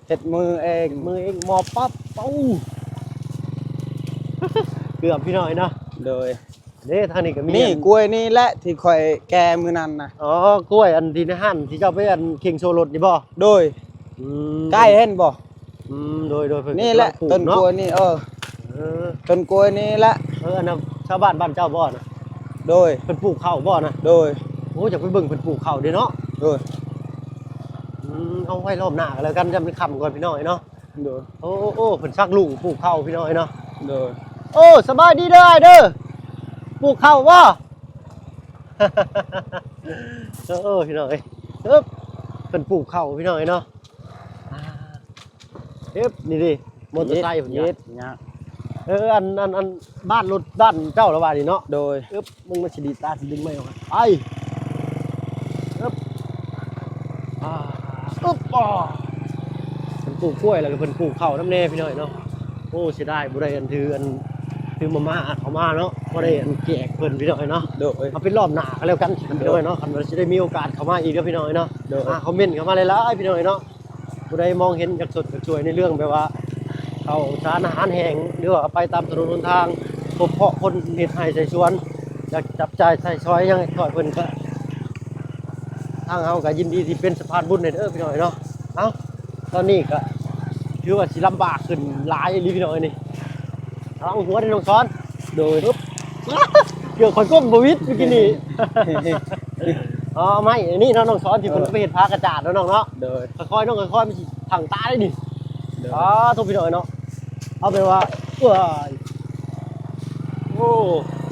ເຮັດມືເອງ ເຮັດມືເອງ ໝໍປັບ. ເອົ້າ ເກືອບ ພີ່ນ້ອງເນາະ. ໂດຍ ເດ້ ທາງນີ້ກໍມີ ນີ້ ອັນ ກ້ວຍນີ້ແຫຼະທີ່ຂ້ອຍແກ່ມື້ນັ້ນນະ. ອໍ ກ້ວຍອັນທີ່ໃນຮ້ານທີ່ເຈົ້າໄປອັນເຄັ່ງໂຊລົດນີ້ບໍ່? ໂດຍ ອືມ ໃກ້ເຫັນບໍ່? ອືມ ໂດຍໆ ເພິ່ນ ນີ້ແຫຼະ ກຳລັງປູກ ຕົ້ນ ເນາະ ກ້ວຍນີ້. ເອີ ເອີ ຕົ້ນກ້ວຍນີ້ແຫຼະ. ເອີ ອັນນັ້ນຊາວບ້ານບ້ານເຈົ້າບໍ່ນະ? ໂດຍ ເພິ່ນປູກເຂົ້າບໍ່ນະ? ໂດຍ ໂອ້ ຢາກໄປເບິ່ງເພິ່ນປູກເຂົ້າເດ້ເນາະ. ໂດຍ ອືມ ເອົາໄວ້ລອບໜ້າກໍແລ້ວກັນ ຍາມມັນຄ່ຳກ່ອນ ພີ່ນ້ອງເອີຍເນາະ. ໂດຍ ໂອ້ ໂອ້ ໂອ້ ເພິ່ນສັກລູກປູກເຂົ້າ ພີ່ນ້ອງເອີຍເນາະ. ໂດຍ ໂອ້ ສະບາຍດີເດີອ້າຍເດີ ປູກເຂົ້າບໍ່? ເອີ ເອີ ພີ່ນ້ອງເອີຍ ເອີບ ເພິ່ນປູກເຂົ້າ ພີ່ນ້ອງເອີຍເນາະ. ອ່າ ເອີບ ນີ້ເດ້ ມໍເຕີໄຊເພິ່ນ ເຮັດຍາກ ເອີ ອັນ ອັນ ອັນ ບ້ານລົດ ບ້ານເຈົ້າລະວ່ານີ້ເນາະ. ໂດຍ ເອີບ ມຶງມັນຊິດີດຕາ ຊິດຶງໄມ້ອອກ ໄປ ເອີບ ອ່າ ອຶບ ອ່າ ເພິ່ນປູກກ້ວຍ ແລ້ວກໍເພິ່ນປູກເຂົ້ານຳແດ່ ພີ່ນ້ອງເນາະ. ໂອ້ ເສຍດາຍບໍ່ໄດ້ອັນ ຖືອັນ ຖືມາມ່າເຂົ້າມາເນາະ ບໍ່ໄດ້ອັນແຈກເພິ່ນ ພີ່ນ້ອງເນາະ. ໂດຍ ເອົາເປັນລອບໜ້າກໍແລ້ວກັນ ໂດຍ ພີ່ນ້ອງເນາະ ຄັນວ່າຊິໄດ້ມີໂອກາດເຂົ້າມາອີກເດີ ພີ່ນ້ອງເນາະ. ໂດຍ ອ່າ ຄອມເມັນເຂົ້າມາຫຼາຍໆ ພີ່ນ້ອງເນາະ. ຜູ້ໃດມອງເຫັນຢາກຊົດຢາກຊ່ວຍໃນເລື່ອງແບບວ່າ ເຂົ້າສານອາຫານແຫ້ງ ຫຼືວ່າໄປຕາມຖະໜົນຫົນທາງ ພົບເພາະຄົນເຮັດໄຮ່ໄຖສວນ ຢາກຈັບຈ່າຍໃຊ້ສອຍຫຍັງໃຫ້ຊ່ອຍເພິ່ນ ກໍທາງເຮົາກໍຍິນດີທີ່ເປັນສະພານບຸນໃຫ້ເດີ ພີ່ນ້ອງເນາະ. ເອົ້າ ຕອນນີ້ກໍຖືວ່າຊິລຳບາກຂຶ້ນຫຼາຍອີ່ຫຼີ ພີ່ນ້ອງເອີຍນີ້. ລະວັງຫົວເດີນ້ອງສອນ. ໂດຍ ເກືອບຂ້ອຍກົ້ມບໍ່ຫວິດເມື່ອກີ້ນີ້. ອໍ ໄມ້ອັນນີ້ເນາະນ້ອງສອນ ທີ່ເພິ່ນ ເອີ ໄປເຮັດຜ້າກະຈາດເນາະນ້ອງເນາະ. ໂດຍ ຄ່ອຍໆນ້ອງ ຄ່ອຍໆ ມັນຊິພັງຕາໄດ້ນີ້. ໂດຍ ອໍ ໂທ້ ພີ່ນ້ອງເອີຍເນາະ ເອົາແບບວ່າ ໂອ້ຍ ໂອ້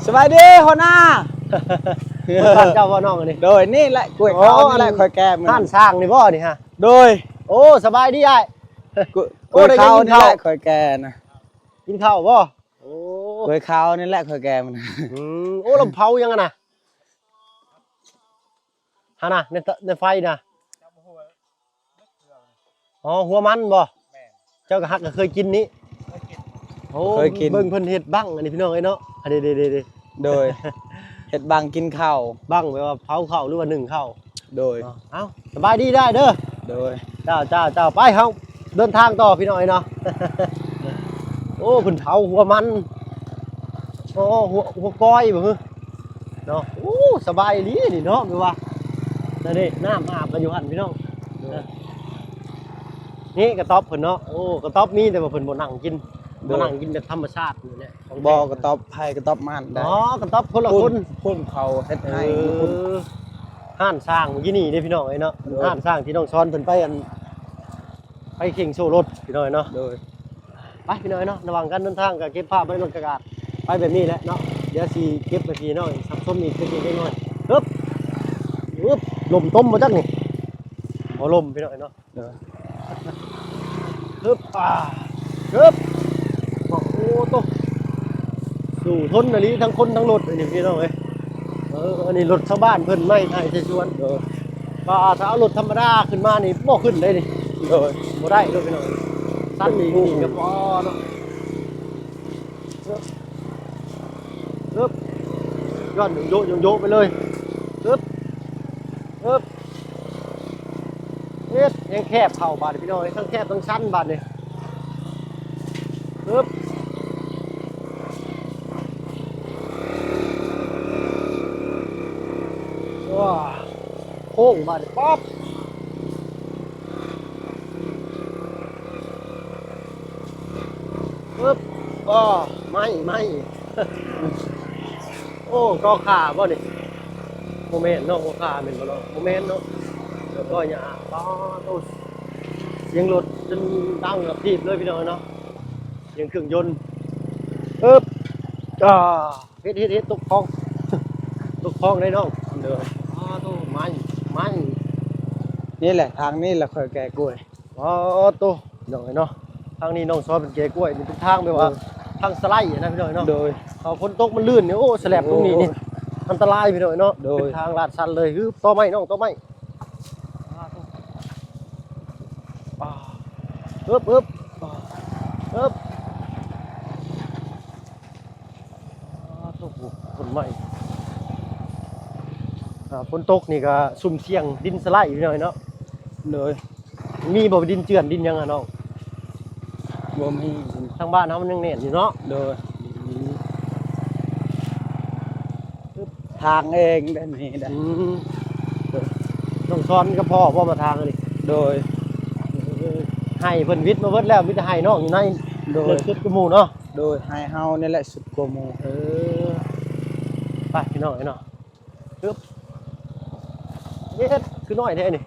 ສະບາຍດີຫົວໜ້າ. ເພິ່ນບ້ານເຈົ້າບໍ່ນ້ອງອັນນີ້? ໂດຍ ນີ້ແຫຼະ ກ້ວຍຂາວນີ້ແຫຼະ ຂ້ອຍແກ່ມື້ນັ້ນ ຮ້ານຊ່າງນີ້ບໍ່ນີ້ຮະ? ໂດຍ ໂອ້ ສະບາຍດີອ້າຍ. ກ້ວຍ ໂອ້ ກ້ວຍຂາວນີ້ແຫຼະ ໄດ້ກິນເຂົ້າ ຂ້ອຍແກ່ນະ. ກິນເຂົ້າບໍ່? ໂອ້ ກ້ວຍຂາວນີ້ແຫຼະຂ້ອຍແກ່ມັນ. ອືມ ໂອ້ ລະເຜົາຫຍັງຫັ້ນນະ? ຫັ້ນນະ ໃນ ໃນໄຟນະ. ອໍ ຫົວມັນບໍ່? ແມ່ນ ເຈົ້າກໍຮັກກໍເຄີຍກິນນີ້. ເຄີຍກິນ ໂອ້ ເຄີຍກິນ ເບິ່ງເພິ່ນເຮັດບັ້ງອັນນີ້ ພີ່ນ້ອງເອີຍເນາະ. ເດ້ໆໆໆ ໂດຍ ເຮັດບັ້ງກິນເຂົ້າ ບັ້ງແບບວ່າເຜົາເຂົ້າ ຫຼືວ່າໜຶ້ງເຂົ້າ. ໂດຍ ເອົ້າ ສະບາຍດີໄດ້ເດີ. ໂດຍ ເຈົ້າ ເຈົ້າ ເຈົ້າ ໄປ ເຮົາເດີນທາງຕໍ່ ພີ່ນ້ອງເອີຍເນາະ. ໂອ້ ເພິ່ນເຜົາຫົວມັນ ໂອ້ ຫົວ ຫົວກ້ອຍບໍ່ເນາະ. ໂອ້ ສະບາຍອີ່ຫຼີນີ້ເນາະ ແບບວ່າ ນັ້ນເດ້ ນ້ຳອາບກັນຢູ່ຫັ້ນ ພີ່ນ້ອງ. ໂດຍ ນີ້ກະຕ໊ອບເພິ່ນເນາະ. ໂອ້ ກະຕ໊ອບມີ ແຕ່ວ່າເພິ່ນບໍ່ນັ່ງກິນ ໂດຍ ມານັ່ງກິນແບບທຳມະຊາດນີ້ແຫຼະ. ບໍ່ ກະຕ໊ອບໃຜກະຕ໊ອບມັນໄດ້. ອໍ ກະຕ໊ອບຄົນລະຄົນ ພຸ້ນເຂົາເຮັດໃຫ້ ເອີ ພຸ້ນ ຮ້ານຊ່າງເມື່ອກີ້ນີ້ເດ້ ພີ່ນ້ອງເອີຍເນາະ. ໂດຍ ຮ້ານຊ່າງທີ່ນ້ອງສອນເພິ່ນໄປອັນ ໄປເຄັ່ງໂຊລົດ ພີ່ນ້ອງເອີຍເນາະ. ໂດຍ ໄປ ພີ່ນ້ອງເອີຍເນາະ ລະຫວ່າງການເດີນທາງກໍເກັບພາບໄວ້ນຳບັນຍາກາດໄປແບບນີ້ແຫຼະເນາະ. ດຽວຊິເກັບໃຫ້ພີ່ນ້ອງຮັບຊົມອີກຈັກນິດໜ້ອຍ. ຮຶບ ຮຶບ ລົມຕົມບໍ່ຈັກນີ້? ບໍ່ລົມ ພີ່ນ້ອງເອີຍເນາະ. ເອີ ຮຶບ ອ່າ ຮຶບ ໂອ້ໂຕ ສູ້ທົນອີ່ຫຼີ ທັງຄົນທັງລົດ ອັນນີ້ພີ່ນ້ອງເອີຍ. ເອີ ອັນນີ້ລົດຊາວບ້ານເພິ່ນ ໄມ້ໄຖໄຖສວນ. ເອີ ວ່າຖ້າເອົາລົດທຳມະດາຂຶ້ນມານີ້ບໍ່ຂຶ້ນເດ້ນີ້. ໂດຍ ບໍ່ໄດ້ເດ້ພີ່ນ້ອງ ສັນນີ້ກໍພໍເນາະ. ຮຶບ ຮຶບ ຢ້ອນໂຍກໆ ໂຍກໆ ໄປເລີຍ. ຮຶບ ຮຶບ ເຮັດແຮງແຄບເຂົ້າບາດນີ້ ພີ່ນ້ອງເອີຍ ທັງແຄບທັງຊັນບາດນີ້. ຮຶບ ວ້າ ໂຄ້ງບາດນີ້ ປັອບ ປຶບ ອໍ ໄມ້ ໄມ້ ໂອ້ ກໍຂາບໍ່ນີ້? ບໍ່ແມ່ນເນາະ ກໍຂາແມ່ນບໍ່ເນາະ? ບໍ່ແມ່ນເນາະ ກໍຫຍ້າ. ປ້າໂຕ ສຽງລົດຈົນດັງກັບທີບເລີຍ ພີ່ນ້ອງເນາະ ສຽງເຄື່ອງຍົນ. ປຶບ ອ່າ ເຮັດ ເຮັດ ເຮັດ ຕົກຄອງ ຕົກຄອງໄດ໋ນ້ອງ. ໂດຍ ອ້າໂຕ ໄມ້ ໄມ້ ນີ້ແຫຼະ ທາງນີ້ແຫຼະຂ້ອຍແກ່ກ້ວຍ. ອໍ ໂຕ ພີ່ນ້ອງເອີຍເນາະ ທາງນີ້ນ້ອງຊອນເພິ່ນແກ່ກ້ວຍ ນີ້ເປັນທາງແບບວ່າ ໂດຍ ທາງສະໄລນະ ພີ່ນ້ອງເອີຍເນາະ. ໂດຍ ເອົາຝົນຕົກມັນລື່ນນີ້ ໂອ້ ສະແຫຼບຕົງນີ້ນີ້ ໂອ້ ອັນຕະລາຍ ພີ່ນ້ອງເອີຍເນາະ. ໂດຍ ເປັນທາງລາດຊັນເລີຍ. ຮຶບ ຕໍ່ໄມ້ນ້ອງ ຕໍ່ໄມ້. ປາ ຮຶບ ຮຶບ ຮຶບ. ອ້າ ໂອ້ໂຫ ຕົ້ນໄມ້ ອ່າ ຝົນຕົກນີ້ກໍຊຸ່ມສ່ຽງດິນສະໄລຢູ່ໜ້ອຍເນາະ. ໂດຍ ມີບໍ່ດິນເຈື່ອນດິນຫຍັງອະນ້ອງ? ບໍ່ມີ ທາງບ້ານເຮົາມັນຍັງແໜ້ນຢູ່ເນາະ. ໂດຍ ອືມ ທາງເອງໄດ້ນີ້ໄດ້. ອືມ ນ້ອງຊອນກັບພໍ່ບໍ່ມາທາງອັນນີ້? ໂດຍ ເອີ ໄຮ່ເພິ່ນວິດມາເບິດແລ້ວ ມີແຕ່ໄຮ່ນ້ອງຢູ່ໃນ. ໂດຍ ເລິກສຸດກວ່າໝູ່ເນາະ. ໂດຍ ໄຮ່ເຮົານີ້ແຫຼະສຸດກວ່າໝູ່. ເອີ ໄປພີ່ ນ້ອຍເນາະ. ຮຶບ ເຮັດຄືນ້ອຍແທ້ນີ້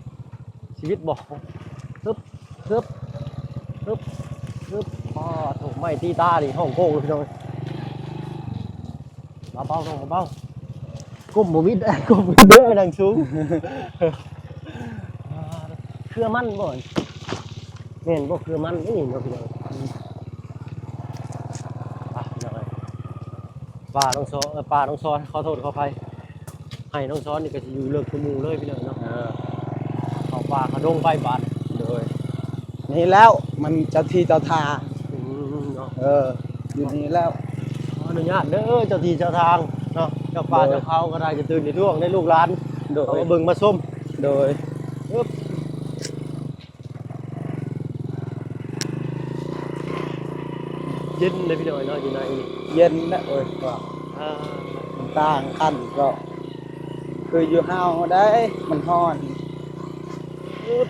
ຊີວິດບໍ່? ຮຶບ ຮຶບ ຮຶບ ຮຶບ. ອໍ ໂທ້ ໄມ້ຕີຕານີ້ຮ້ອງໂກງເລີຍ ພີ່ນ້ອງ. ເບົາໆ ນ້ອງ ເບົາໆ ກົ້ມບໍ່ມິດ ກົ້ມເດີ ນັ່ງສູງ. ເຄືອມັນບໍ່? ແມ່ນບໍ່ ເຄືອມັນນີ້ເນາະ ພີ່ນ້ອງ. ອືມ ໄປ ພີ່ນ້ອງເອີຍ ປ່າໜອງຊອນ ເອີ ປ່າໜອງຊອນ ຂໍໂທດຂໍອະໄພ. ໄຮ່ໜອງຊອນນີ້ກໍຊິຢູ່ເລິກກວ່າໝູ່ເລີຍ ພີ່ນ້ອງເນາະ. ເອີ ເຂົ້າປ່າເຂົ້າດົງໄປບາດ. ໂດຍ ນີ້ແລ້ວມັນເຈົ້າທີ່ເຈົ້າທາງ. ອືມ ເນາະ ເອີ ຢູ່ນີ້ແລ້ວ. ຂໍອະນຸຍາດເດີ ເຈົ້າທີ່ເຈົ້າທາງເນາະ ເຈົ້າປ່າ ໂດຍ ເຈົ້າເຂົາກໍໄດ້ ຈະຕື່ນຈະທ້ວງໃນລູກຫຼານ. ໂດຍ ເອົາມາເບິ່ງມາຊົມ. ໂດຍ ຮຶບ. ເຢັນເດ້ພີ່ນ້ອງເນາະ ຢູ່ໃນນີ້ ເຢັນນະ. ໂອ້ຍ ວ່າ ອ່າ ມັນຕ່າງກັນເນາະ ຄືຢູ່ເຮົາໄດ໋ ມັນຮ້ອນ. ອືມ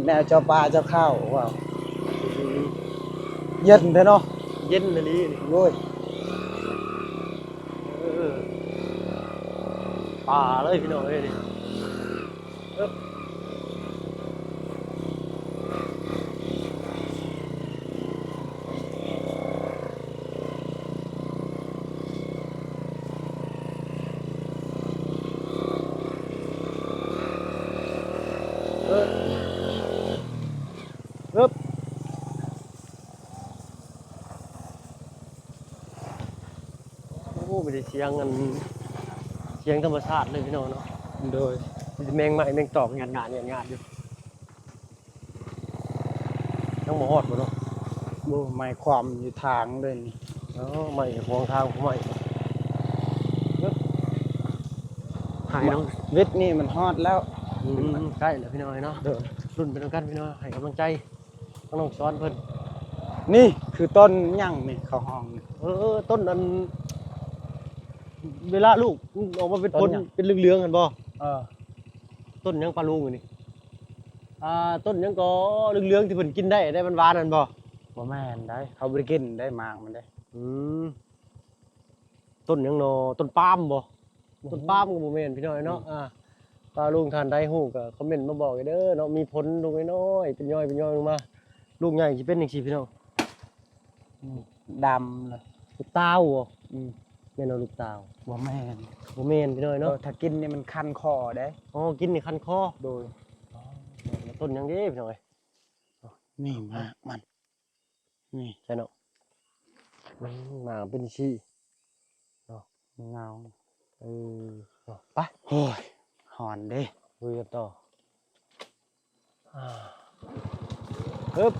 ແນວເຈົ້າປ່າເຈົ້າເຂົາ ວ່າ ອືມ ເຢັນແທ້ເນາະ ເຢັນອີ່ຫຼີນີ້. ໂອ້ຍ ເອີ ປ່າເລີຍພີ່ນ້ອງເອີຍນີ້. ໂອ້ ມີແຕ່ສຽງອັນ ສຽງທຳມະຊາດເລີຍພີ່ນ້ອງເນາະ. ໂດຍ ມີແຕ່ແມງໄມ້ແມງຕອກຫຍາດໆ ຫຍາດໆຢູ່. ຍັງບໍ່ຮອດບໍ່ເນາະ? ບໍ່ ໄມ້ຂວ້ຳຢູ່ທາງເລີຍນີ້. ອໍ ໄມ້ຂວາງທາງ ໄມ້ ຫາຍເນາະ. ເວັດນີ້ມັນຮອດແລ້ວ. ອືມ ໃກ້ແລ້ວພີ່ນ້ອງເອີຍເນາະ. ໂດຍ ລຸ້ນໄປນຳກັນພີ່ນ້ອງ ໃຫ້ກຳລັງໃຈ ທາງນ້ອງສອນເພິ່ນ. ນີ້ຄືຕົ້ນຫຍັງນີ້ ເຂົາຮ້ອງນີ້? ເອີ ຕົ້ນອັນ ເວລາລູກອອກມາເປັນຜົນ ຕົ້ນຫຍັງ? ເປັນເຫຼືອງໆຫັ້ນບໍ່? ເອີ ຕົ້ນຫຍັງປາລຸງນີ້? ອ່າ ຕົ້ນຫຍັງກໍເຫຼືອງໆ ທີ່ເພິ່ນກິນໄດ້ ໄດ້ຫວານໆ ຫັ້ນບໍ່? ບໍ່ແມ່ນໃດ໋ ເຂົາບໍ່ໄດ້ກິນໄດ໋ ໝາກມັນເດ້. ອືມ ຕົ້ນຫຍັງນໍ? ຕົ້ນປາມບໍ່? ອືມ ຕົ້ນປາມກໍບໍ່ແມ່ນພີ່ນ້ອງເນາະ. ອືມ ອ່າ ປ້າລຸງທ່ານໃດຮູ້ກໍຄອມເມັນມາບອກເດີເນາະ. ມີຜົນລູກນ້ອຍໆ ເປັນຍ້ອຍເປັນຍ້ອຍລົງມາ ລູກໃຫຍ່ຊິເປັນຈັ່ງຊີ້ພີ່ນ້ອງ. ອືມ ດຳລະ ລູກຕາວບໍ່? ອືມ ແມ່ນເນາະ ລູກຕາວ. ບໍ່ແມ່ນ ບໍ່ແມ່ນພີ່ນ້ອງເນາະ. ເອີ ຖ້າກິນນີ້ມັນຄັນຄໍເດ້. ອໍ ກິນນີ້ຄັນຄໍ. ໂດຍ ອໍ ແມ່ນເນາະ. ຕົ້ນຫຍັງເດ້ພີ່ນ້ອງເອີຍ? ນີ້ໝາກມັນ. ນີ້ ໃຊ່ເນາະ. ອືມ ໜ້າເປັນຊີ້ເນາະ ເງົາ. ເອີ ເນາະ ໄປ. ໂອ້ຍ ຮ້ອນເດ້ ລຸຍກັນຕໍ່. ອ່າ ຮຶບ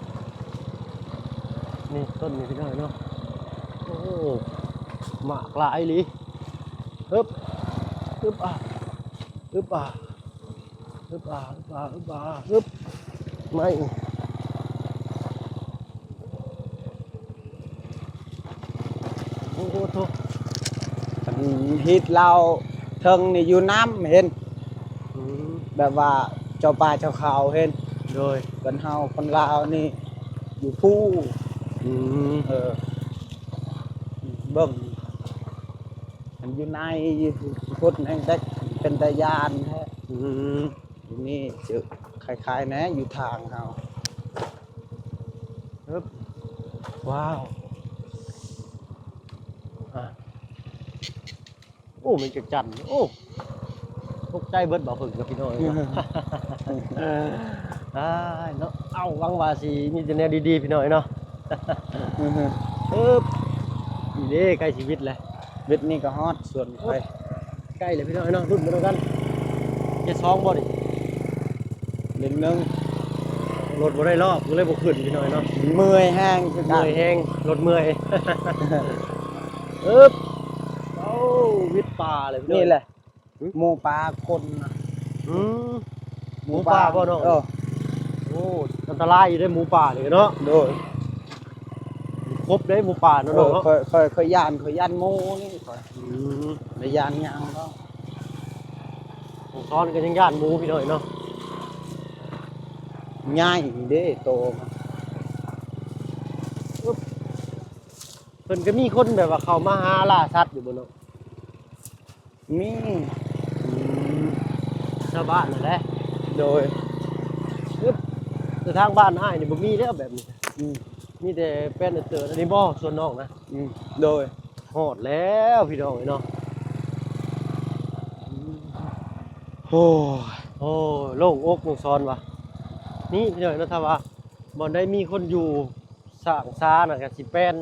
ນີ້ຕົ້ນນີ້ພີ່ນ້ອງເນາະ. ໂອ້ ໝາກຫຼາຍອີ່ຫຼີ. ຮຶບ ອຶບ ອ່າ ອຶບ ອ່າ ອຶບ ອ່າ ອຶບ ອ່າ ອຶບ ອ່າ ອຶບ ໄມ້ ໂອ້ໂຫ ໂທ້ ອັນຮີດເຫຼົ້າເທິງນີ້ຢູ່ນ້ຳ ເຫັນ ອືມ ແບບວ່າເຈົ້າປ່າເຈົ້າເຂົາ ເຫັນ ໂດຍ ບ້ານເຮົາຄົນລາວນີ້ຢູ່ພູ ອືມ ເອີ ເບິ່ງ ມັນຢູ່ໃນພຸດແຫ່ງເດັກ ເປັນຕາຢ້ານແທ້ ອືມ ຢູ່ນີ້ຈະຄ້າຍໆ ແນ່ຢູ່ທາງເຮົາ ຮຶບ ວ້າວ ອ່າ ໂອ້ ແມ່ນຈັກຈັ່ນ ໂອ້ ຕົກໃຈເບິດ ບ່າວເຜິ້ງກັບພີ່ນ້ອງເນາະ ເອີ ອ້າຍເນາະ ເອົ້າ ຫວັງວ່າຊິມີແຕ່ແນວດີໆ ພີ່ນ້ອງເນາະ ອືຮຶ ເອີບ ນີ້ເດ້ ໃກ້ຊິວິດແລ້ວ ວິດນີ້ກໍຮອດສວນຂ້ອຍ ໃກ້ແລ້ວພີ່ນ້ອງເນາະ ລຸ້ນໄປນຳກັນ ເຈັດສອງບໍ່ນີ້ ເຫຼັ້ນໜຶ່ງ ລົດບໍ່ໄດ້ລອບ ກໍເລີຍບໍ່ຂຶ້ນພີ່ນ້ອງເນາະ ເມື່ອຍແຮງຄືກັນ ເມື່ອຍແຮງ ລົດເມື່ອຍ ເອີບ ໂອ້ ວິດປ່າເລີຍພີ່ນ້ອງ ນີ້ແຫຼະ ຫູ ໝູປ່າຄົນນະ ອືມ ໝູປ່າ ໝູປ່າບໍ່ນ້ອງ ເອີ ໂອ້ ອັນຕະລາຍຢູ່ເດ້ໝູປ່ານີ້ເນາະ ໂດຍ ຄົບເດ້ໝູປ່າເນາະ ເອີ ນ້ອງເນາະ ຂ້ອຍ ຂ້ອຍ ຂ້ອຍຢ້ານ ຂ້ອຍຢ້ານໝູນີ້ຂ້ອຍ ອືມ ໄດ້ຢ້ານຫຍັງເນາະ ນ້ອງຊ້ອນກໍຍັງຢ້ານໝູພີ່ນ້ອງເນາະ ໃຫຍ່ເດ້ໂຕມັນ ອຶບ ເພິ່ນກໍມີຄົນແບບວ່າເຂົ້າມາຫາລ່າສັດຢູ່ບໍ່ເນາະ? ມີ ອືມ ຊາວບ້ານນັ້ນແຫຼະ. ໂດຍ ແຕ່ທາງບ້ານອ້າຍນີ້ບໍ່ມີແລ້ວແບບນີ້. ອືມ ມີແຕ່ແປນເຕີນ. ອັນນີ້ບໍ່ ສວນນ້ອງນະ? ອືມ ໂດຍ ຮອດແລ້ວພີ່ນ້ອງເອີຍເນາະ. ໂອ້ ໂອ້ ໂລ່ງອົກໂລ່ງຊອນວ່າ ນີ້ພີ່ນ້ອງເນາະ. ຖ້າວ່າບ່ອນໃດມີຄົນຢູ່ ສ້າງຊານະ ກະຊິແປນ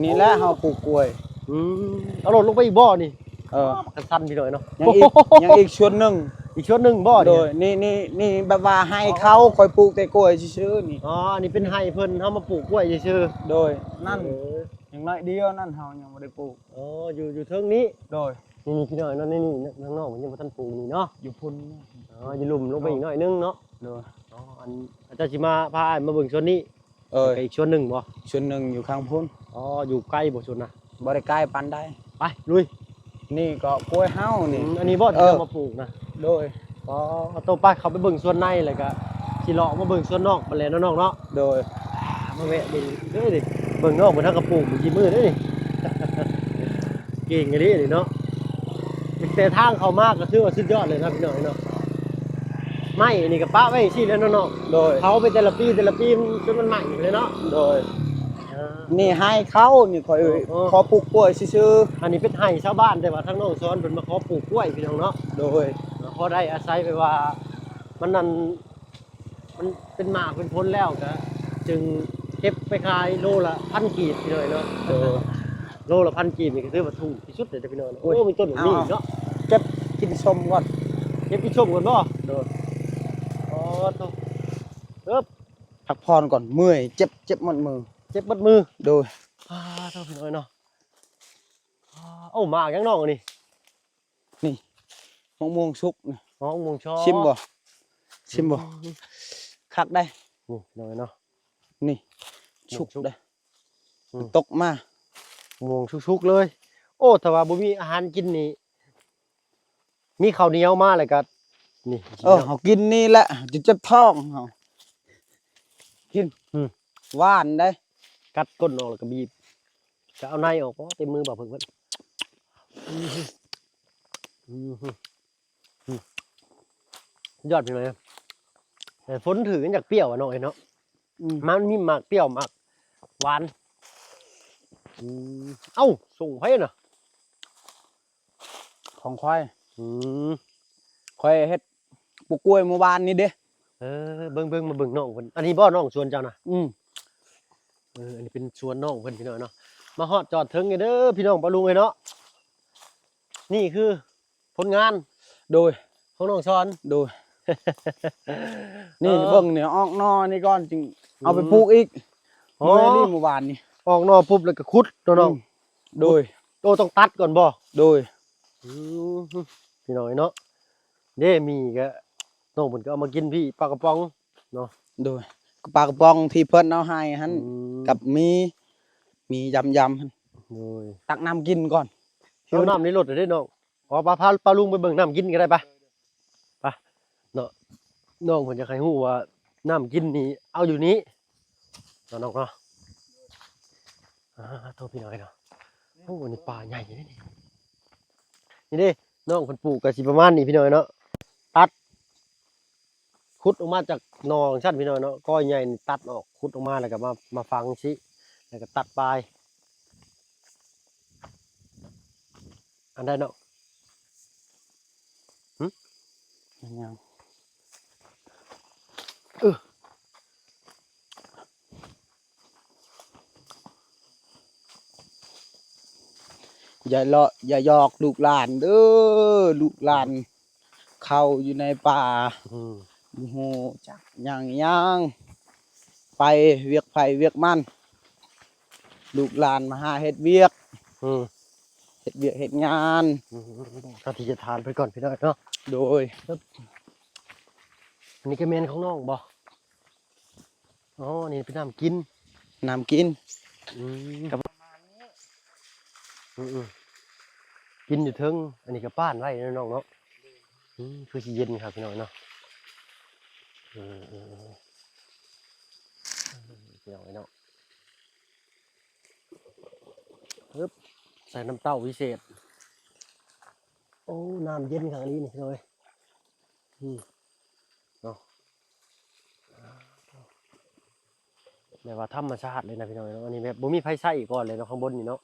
ນີ້ແຫຼະ ເຮົາປູກກ້ວຍ. ອືມ ເອົາລົດລົງໄປອີກບໍ່ນີ້? ເອີ ຄັນຊັນພີ່ນ້ອງເນາະ. ຍັງອີກ ຍັງອີກສວນໜຶ່ງ. ອີກສວນໜຶ່ງບໍ່ນີ້? ໂດຍ ນີ້ ນີ້ ນີ້ແບບວ່າໃຫ້ເຂົາ ຂ້ອຍປູກແຕ່ກ້ວຍຊື່ໆນີ້. ອໍ ອັນນີ້ເປັນໄຮ່ເພິ່ນ ເຮົາມາປູກກ້ວຍຊື່ໆ. ໂດຍ ນັ້ນ ເອີ ຍັງໜ້ອຍດຽວນັ້ນ ເຮົາຍັງບໍ່ໄດ້ປູກ. ອໍ ຢູ່ ຢູ່ເທິງນີ້. ໂດຍ ນີ້ ນີ້ພີ່ນ້ອງເນາະ ນີ້ ນີ້ ທາງນ້ອງເພິ່ນຍັງບໍ່ທັນປູກນີ້ເນາະ. ຢູ່ພຸ້ນ. ອໍ ຢູ່ລຸ່ມລົງໄປອີກໜ້ອຍໜຶ່ງເນາະ. ໂດຍ ອໍ ອັນ ເຈົ້າຊິມາ ພາອ້າຍມາເບິ່ງສວນນີ້. ເອີ ແລ້ວກໍອີກສວນໜຶ່ງບໍ່? ສວນໜຶ່ງຢູ່ຂ້າງພຸ້ນ. ອໍ ຢູ່ໄກບໍ່ສວນນະ? ບໍ່ໄດ້ໄກປານໃດ. ໄປ ລຸຍ. ນີ້ກໍກ້ວຍເຮົານີ້. ອືມ ອັນນີ້ບໍ່ທີ່ ເອີ ເຈົ້າມາປູກນະ? ໂດຍ. ອໍ ໂຕ ໄປ ເຂົ້າໄປເບິ່ງສວນໃນ ແລ້ວກໍຊິເລາະມາເບິ່ງສວນນອກບັດແຫຼະເນາະນ້ອງເນາະ. ໂດຍ ມາແວະເບິ່ງເດີ້ນີ້ ເບິ່ງນ້ອງເພິ່ນ ເຮົາກໍປູກມື້ກີ້ມື້ເດ້ນີ້. ເກັ່ງອີ່ຫຼີນີ້ເນາະ. ແຕ່ທາງເຂົ້າມາກໍຖືວ່າສຸດຍອດເລີຍນະພີ່ນ້ອງເນາະ. ໄມ້ນີ້ກໍປະໄວ້ຈັ່ງຊີ້ແຫຼະເນາະນ້ອງ. ໂດຍ ເຜົາໄປແຕ່ລະປີແຕ່ລະປີ ມັນຈົນມັນໄໝ້ເລີຍເນາະ. ໂດຍ ອ່າ ນີ້ໄຮ່ເຂົານີ້ ຂ້ອຍ ເອີ ຂໍປູກກ້ວຍຊື່ໆ. ອັນນີ້ເປັນໄຮ່ຊາວບ້ານ ແຕ່ວ່າທາງນ້ອງສອນເພິ່ນມາຂໍປູກກ້ວຍພີ່ນ້ອງເນາະ. ໂດຍ ພໍໄດ້ອາໄສແບບວ່າ ມັນນັ້ນ ມັນເປັນໝາກເປັນຜົນແລ້ວ ກະຈຶ່ງເກັບໄປຂາຍໂລລະພັນກີບພີ່ນ້ອງເນາະ. ໂດຍ ໂລລະພັນກີບນີ້ກໍຖືວ່າຖືກທີ່ສຸດເລີຍເດ້ພີ່ນ້ອງ. ໂອ້ຍ ໂອ້ ມີຕົ້ນໝາກມີເນາະ. ເກັບກິນສົ້ມກ່ອນ. ເກັບກິນສົ້ມກ່ອນບໍ່? ໂດຍ. ອໍ ໂທ້ ເອີບ ພັກຜ່ອນກ່ອນ ເມື່ອຍ ເຈັບ ເຈັບໝົດມື ເຈັບໝົດມື. ໂດຍ. ອາ ໂທ້ ພີ່ນ້ອງເນາະ. ອາ ໂອ້ ໝາກຫຍັງນ້ອງອັນນີ້? ນີ້ ໝາກມ່ວງສຸກນີ້. ອໍ ໝາກມ່ວງຊອກ. ຊິມບໍ່? ຊິມບໍ່? ອືມ ຄັກໄດ໋. ນີ້ພີ່ນ້ອງເນາະ ນີ້ ໝາກສຸກ ສຸກໄດ໋. ອືມ ຕົກມາ ໝາກມ່ວງສຸກໆເລີຍ. ໂອ້ ຖ້າວ່າບໍ່ມີອາຫານກິນນີ້ ມີເຂົ້າໜຽວມາແລ້ວກໍ ນີ້ ເອີ ເຮົາກິນນີ້ແຫຼະ ຈະເຈັບທ້ອງເຮົາ ກິນ. ອືມ ຫວານໄດ໋. ກັດກົ້ນອອກແລ້ວກໍບີບ ກໍເອົາໃນອອກ. ໂອ້ ເຕັມມືບ່າວເພິ່ງເພິ່ນ. ອືມ ອືມ ຍອດໄປເລີຍ. ແຕ່ຝົນຖືກມັນຢາກປ່ຽວອະເນາະ ເນາະ. ອືມ ມັນມີໝາກປ່ຽວໝາກຫວານ. ອືມ ເອົ້າ ສົ່ງໃຜນະ? ຂອງຂ້ອຍ. ອືມ ຂ້ອຍເຮັດປູກກ້ວຍມື້ວານນີ້ເດ້. ເອີ ເບິ່ງໆ ມາເບິ່ງນ້ອງເພິ່ນ. ອັນນີ້ບໍ່ນ້ອງສວນເຈົ້ານະ? ອືມ ເອີ ອັນນີ້ເປັນສວນນ້ອງເພິ່ນພີ່ນ້ອງເນາະ. ມາຮອດຈອດເທິງເດີພີ່ນ້ອງປ້າລຸງເອີຍເນາະ. ນີ້ຄື ຜົນງານ. ໂດຍ ຂອງນ້ອງສອນ. ໂດຍ ນີ້ ເອີ ເບິ່ງນີ້ ອອກໜໍ່ນີ້ກ່ອນ ຈຶ່ງເອົາໄປ ອືມ ປູກອີກ. ອໍ ມື້ນີ້ ມື້ວານນີ້ ອອກໜໍ່ປຸບແລ້ວກໍຂຸດເນາະນ້ອງ. ອືມ ໂດຍ. ໂອ້ ຕ້ອງຕັດກ່ອນບໍ່? ໂດຍ. ອືມ ພີ່ນ້ອງເນາະ ເດ້ ໝີ່ກໍ ນ້ອງເພິ່ນກໍເອົາມາກິນພີ້ ປາກະປ໋ອງເນາະ. ໂດຍ ປາກະປ໋ອງທີ່ເພິ່ນເອົາໃຫ້ຫັ້ນ ອືມ ກັບໝີ່ ໝີ່ຢຳໆ ຫັ້ນ. ໂດຍ ຕັກນ້ຳກິນກ່ອນ ເອົານ້ຳໃນລົດເດ້ນ້ອງ. ອໍ ປະ ພາປ້າລຸງໄປເບິ່ງນ້ຳກິນກໍໄດ້ປະ ປະເນາະ. ນ້ອງເພິ່ນຢາກໃຫ້ຮູ້ວ່ານ້ຳກິນນີ້ເອົາຢູ່ນີ້ເນາະນ້ອງເນາະ. ອາ ໂທ້ ພີ່ນ້ອງເອີຍເນາະ. ໂອ້ ນີ້ປ່າໃຫຍ່ເດ້ນີ້. ນີ້ເດ້ ນ້ອງເພິ່ນປູກກໍຊິປະມານນີ້ພີ່ນ້ອງເອີຍເນາະ. ຕັດ ຂຸດອອກມາຈາກໜໍ່ຈັ່ງຊັ້ນພີ່ນ້ອງເນາະ. ກໍໃຫຍ່ນີ້ຕັດອອກ ຂຸດອອກມາແລ້ວກໍມາ ມາຝັງຊີ້ ແລ້ວກໍຕັດປາຍ. ອັນໃດເນາະ? ຫຶ? ຍັງ ເອີ ຢ່າເລາະຢ່າຫຍອກລູກຫຼານເດີ ລູກຫຼານເຂົ້າຢູ່ໃນປ່າ ອືມ ບໍ່ຮູ້ຈັກຫຍັງຫຍັງ ໄປວຽກໃຜວຽກມັນ ລູກຫຼານມາຫາເຮັດວຽກ ອືມ ເຮັດວຽກເຮັດງານ ອືມ ອະທິຖານເພິ່ນກ່ອນພີ່ນ້ອງເນາະ. ໂດຍ ອັນນີ້ກໍແມ່ນຂອງນ້ອງບໍ່? ອໍ ນີ້ເປັນນ້ຳກິນ ນ້ຳກິນ ອືມ ກໍປະມານນີ້ ອືມໆ ກິນຢູ່ເທິງ ອັນນີ້ກໍປ້ານໄວ້ເນາະນ້ອງເນາະ. ອືມ ຄືຊິເຢັນຄັກພີ່ນ້ອງເນາະ ເອີໆ ພີ່ນ້ອງເອີຍເນາະ. ອຶບ ໃສ່ນ້ຳເຕົ້າພິເສດ. ໂອ້ ນ້ຳເຢັນຄັກອີ່ຫຼີນີ້ພີ່ນ້ອງເອີຍ. ອືມ ເນາະ ແບບວ່າທຳມະຊາດເລີຍນະພີ່ນ້ອງເອີຍເນາະ. ອັນນີ້ແບບບໍ່ມີໃຜໃຊ້ກ່ອນເລີຍເນາະ ຂ້າງບົນນີ້ເນາະ.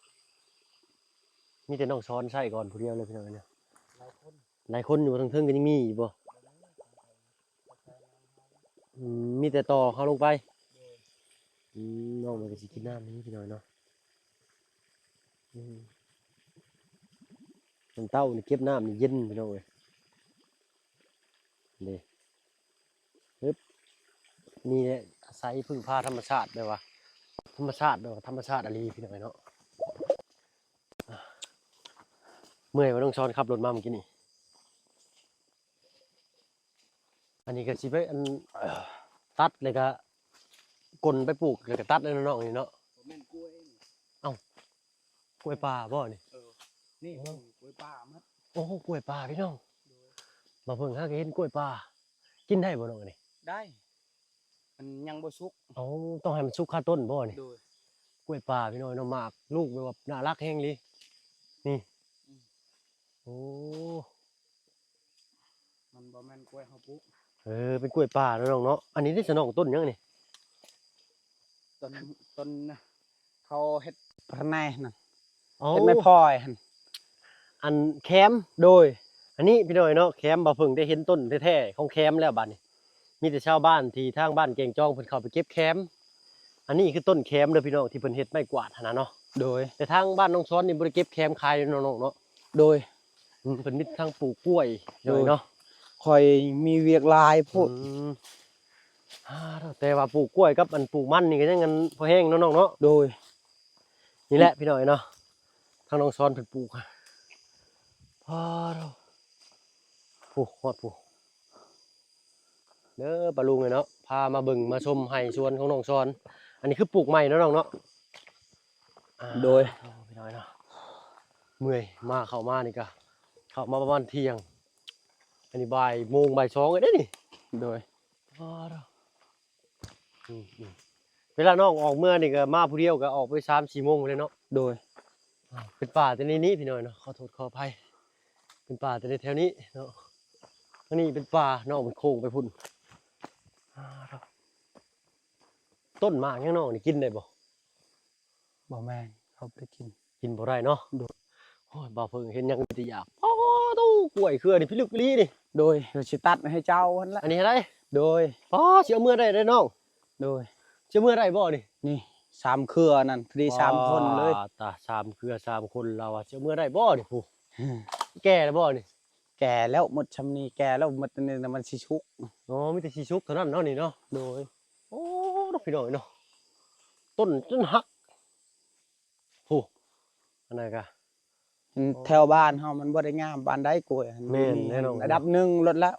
ມີແຕ່ນ້ອງສອນໃຊ້ກ່ອນຜູ້ດຽວເລີຍພີ່ນ້ອງເອີຍເນາະ. ຫຼາຍຄົນ ຫຼາຍຄົນຢູ່ ທາງເທິງກໍຍັງມີຢູ່ບໍ່? ອືມ ມີແຕ່ຕໍ່ເຮົາລົງໄປ. ອືມ ນ້ອງມັນກໍຊິກິນນ້ຳນີ້ພີ່ນ້ອງເນາະ. ອືມ ນ້ຳເຕົ້ານີ້ເກັບນ້ຳນີ້ເຢັນພີ່ນ້ອງເອີຍ. ເດ້ ຮຶບ ນີ້ແຫຼະ ອາໄສເພິ່ງພາທຳມະຊາດ ແບບວ່າທຳມະຊາດ ແບບວ່າທຳມະຊາດອີ່ຫຼີພີ່ນ້ອງເອີຍເນາະ. ເມື່ອຍບໍ່ ນ້ອງສອນ ຂັບລົດມາເມື່ອກີ້ນີ້? ອັນນີ້ກໍຊິໄປ ອັນ ຕັດ ແລ້ວກໍກົນໄປປູກ ແລ້ວກໍຕັດເລີຍເນາະ ນ້ອງນີ້ເນາະ. ບໍ່ແມ່ນກ້ວຍນີ້. ເອົ້າ ກ້ວຍປ່າບໍ່ນີ້? ເອີ ນີ້ ໂອ້ ກ້ວຍປ່າໝົດ. ໂອ້ ກ້ວຍປ່າພີ່ນ້ອງ. ໂດຍ ບ່າວເພິ່ງຫາກໍເຫັນກ້ວຍປ່າ. ກິນໄດ້ບໍ່ນ້ອງອັນນີ້? ໄດ້ ມັນຍັງບໍ່ສຸກ. ໂອ້ ຕ້ອງໃຫ້ມັນສຸກຄາຕົ້ນບໍ່ນີ້? ໂດຍ ກ້ວຍປ່າພີ່ນ້ອງເນາະ. ໝາກລູກແບບວ່າໜ້າລັກແຮງອີ່ຫຼີນີ້. ອືມ ໂອ້ ມັນບໍ່ແມ່ນກ້ວຍເຮົາປູກ. ເອີ ເປັນກ້ວຍປ່າເນາະນ້ອງເນາະ. ອັນນີ້ເດ້ ສະນ້ອງ ຕົ້ນຫຍັງນີ້? ຕົ້ນ ຕົ້ນ ເຂົາເຮັດພະແນນັ້ນ. ອໍ ເຮັດໄມ້ພອຍຫັ້ນ ອັນແຄມ. ໂດຍ ອັນນີ້ພີ່ນ້ອງເນາະ ແຄມ. ບ່າວເພິ່ງໄດ້ເຫັນຕົ້ນແທ້ໆຂອງແຄມແລ້ວບາດນີ້. ມີແຕ່ຊາວບ້ານທີ່ທາງບ້ານແກງຈອງເພິ່ນເຂົ້າໄປເກັບແຄມ. ອັນນີ້ຄືຕົ້ນແຄມເດີພີ່ນ້ອງ ທີ່ເພິ່ນເຮັດໄມ້ກວາດຫັ້ນນະເນາະ. ໂດຍ ແຕ່ທາງບ້ານນ້ອງສອນນີ້ບໍ່ໄດ້ເກັບແຄມຂາຍເນາະນ້ອງເນາະ. ໂດຍ ອືມ ເພິ່ນມີທັງປູກກ້ວຍເນາະ. ໂດຍ ຂ້ອຍມີວຽກຫຼາຍໂພດ. ອືມ ອ່າ ແຕ່ວ່າປູກກ້ວຍກັບອັນປູກມັນນີ້ກໍຍັງອັນພໍແຮງເນາະນ້ອງເນາະ. ໂດຍ ນີ້ແຫຼະພີ່ນ້ອງເນາະ ທາງນ້ອງສອນເພິ່ນປູກ. ອ້າ ໂອ້ ຮອດພຸ້ນເດີ ປ້າລຸງເອີຍເນາະ. ພາມາເບິ່ງມາຊົມໄຮ່ສວນຂອງນ້ອງສອນ. ອັນນີ້ຄືປູກໃໝ່ເນາະນ້ອງເນາະ. ອ່າ ໂດຍ ພີ່ນ້ອງເນາະ ເມື່ອຍມາ ເຂົ້າມານີ້ກະ ເຂົ້າມາປະມານທ່ຽງ. ອັນນີ້ບ່າຍໂມງ ບ່າຍສອງແລ້ວເດ້ນີ້. ໂດຍ ອືມໆ ເວລານ້ອງອອກເມືອນີ້ກະມາຜູ້ດຽວ ກະອອກໄປສາມສີ່ໂມງພຸ້ນແຫຼະເນາະ. ໂດຍ ອ່າ ເປັນປ່າແຕ່ໃນນີ້ພີ່ນ້ອງເນາະ ຂໍໂທດຂໍອະໄພ. ເປັນປ່າແຕ່ໃນແຖວນີ້ເນາະ. ອັນນີ້ເປັນປ່າ ນ້ອງເປັນໂຄ້ງໄປພຸ້ນ. ອ່າ ຕົ້ນໝາກຫຍັງນ້ອງນີ້ ກິນໄດ້ບໍ່? ບໍ່ແມ່ນ ເຂົາບໍ່ໄດ້ກິນ. ກິນບໍ່ໄດ້ເນາະ. ໂດຍ ໂອ້ຍ ບ່າວເພິ່ງເຫັນຫຍັງມີແຕ່ຢາກ. ໂອ້ ໂຕ ກ້ວຍເຄືອນີ້ພິລຶກອີ່ຫຼີນີ້. ໂດຍ ຊິຕັດໃຫ້ເຈົ້າຫັ້ນລະ. ອັນນີ້ໃດ? ໂດຍ ປ້າ ຊິເອົາເມືອໄດ້ເດ້ນ້ອງ. ໂດຍ ຊິເອົາເມືອໄດ້ບໍ່ນີ້? ນີ້ ສາມເຄືອນັ້ນ ພໍດີ ສາມຄົນເລີຍ. ປ້າ ຕາ ສາມເຄືອ ສາມຄົນ ລາວວ່າຊິເອົາເມືອໄດ້ບໍ່ນີ້? ຜູ້ ແກ່ແລ້ວບໍ່ນີ້? ແກ່ແລ້ວ ໝົດຊ່ຳນີ້ແກ່ແລ້ວ ໝົດອັນນີ້ນະ ມັນຊິສຸກ. ອໍ ມີແຕ່ຊິສຸກເທົ່ານັ້ນເນາະນີ້ເນາະ. ໂດຍ ໂອ້ ເນາະ ພີ່ນ້ອງເນາະ ຕົ້ນຈົນຫັກ. ຜູ້ ອັນນັ້ນກະ ອັນ ໂອ້ ແຖວບ້ານເຮົາມັນບໍ່ໄດ້ງາມປານໃດກ້ວຍຫັ້ນ. ແມ່ນແນ່ນອນ ລະດັບໜຶ່ງໂລດແລ້ວ.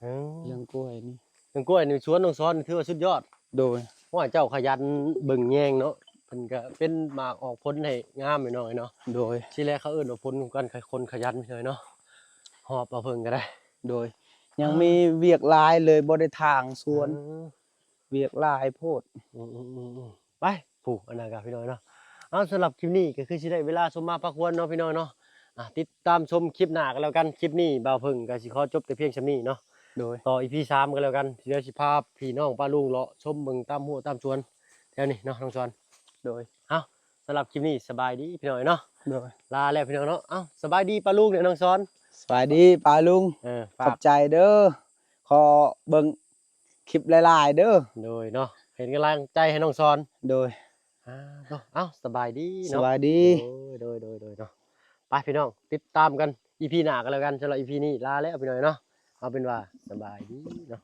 ເອີ ເລື່ອງກ້ວຍນີ້ ເລື່ອງກ້ວຍນີ້ ສວນນ້ອງສອນຖືວ່າສຸດຍອດ. ໂດຍ ໂອ້ຍ ເຈົ້າຂະຫຍັນເບິ່ງແຍງເນາະ. ເພິ່ນກະເປັນໝາກອອກຜົນໃຫ້ງາມພີ່ນ້ອງເນາະ. ໂດຍ ຊິແລເຂົາເອີ້ນວ່າຜົນຂອງການ ຄົນຂະຫຍັນພີ່ນ້ອງເນາະ. ຮອບເອົາເພິ່ງກະໄດ້. ໂດຍ ຍັງມີວຽກຫຼາຍເລີຍ ບໍ່ໄດ້ຖາງສວນ. ເອີ ວຽກຫຼາຍໂພດ. ອືມໆໆໆ ໄປ ຜູ້ ອັນນັ້ນກະພີ່ນ້ອງເນາະ. ເອົາ ສຳລັບຄລິບນີ້ກໍຄືຊິໄດ້ເວລາສົມມາພາຄວນເນາະພີ່ນ້ອງເນາະ. ອ່າ ຕິດຕາມຊົມຄລິບໜ້າກັນແລ້ວກັນ. ຄລິບນີ້ບ່າວເຜິ້ງກໍຊິຂໍຈົບແຕ່ພຽງສ່ຳນີ້ເນາະ. ໂດຍ ຕໍ່ອີພີສາມກັນແລ້ວກັນ. ດຽວຊິພາພີ່ນ້ອງປ້າລຸງເລາະຊົມເບິ່ງຕາມຮົ້ວຕາມສວນແຖວນີ້ເນາະນ້ອງສອນ. ໂດຍ ເອົາ ສຳລັບຄລິບນີ້ສະບາຍດີພີ່ນ້ອງເນາະ. ໂດຍ ລາແລ້ວພີ່ນ້ອງເນາະ. ເອົາ ສະບາຍດີປ້າລຸງເດີນ້ອງສອນ. ສະບາຍດີປ້າລຸງ. ເອີ ຝາກ ຂອບໃຈເດີ ຂໍເບິ່ງ ຄລິບຫຼາຍໆເດີ. ໂດຍເນາະ ເປັນກຳລັງໃຈໃຫ້ນ້ອງສອນ. ໂດຍ ອ່າ ເນາະ ເອົ້າ ສະບາຍດີເນາະ. ສະບາຍດີ. ໂດຍ ໂດຍ ໂດຍ ໂດຍເນາະ. ໄປພີ່ນ້ອງ ຕິດຕາມກັນອີພີໜ້າກັນແລ້ວກັນ. ສຳລັບອີພີນີ້ລາແລ້ວພີ່ນ້ອງເນາະ. ເອົາເປັນວ່າສະບາຍດີເນາະ.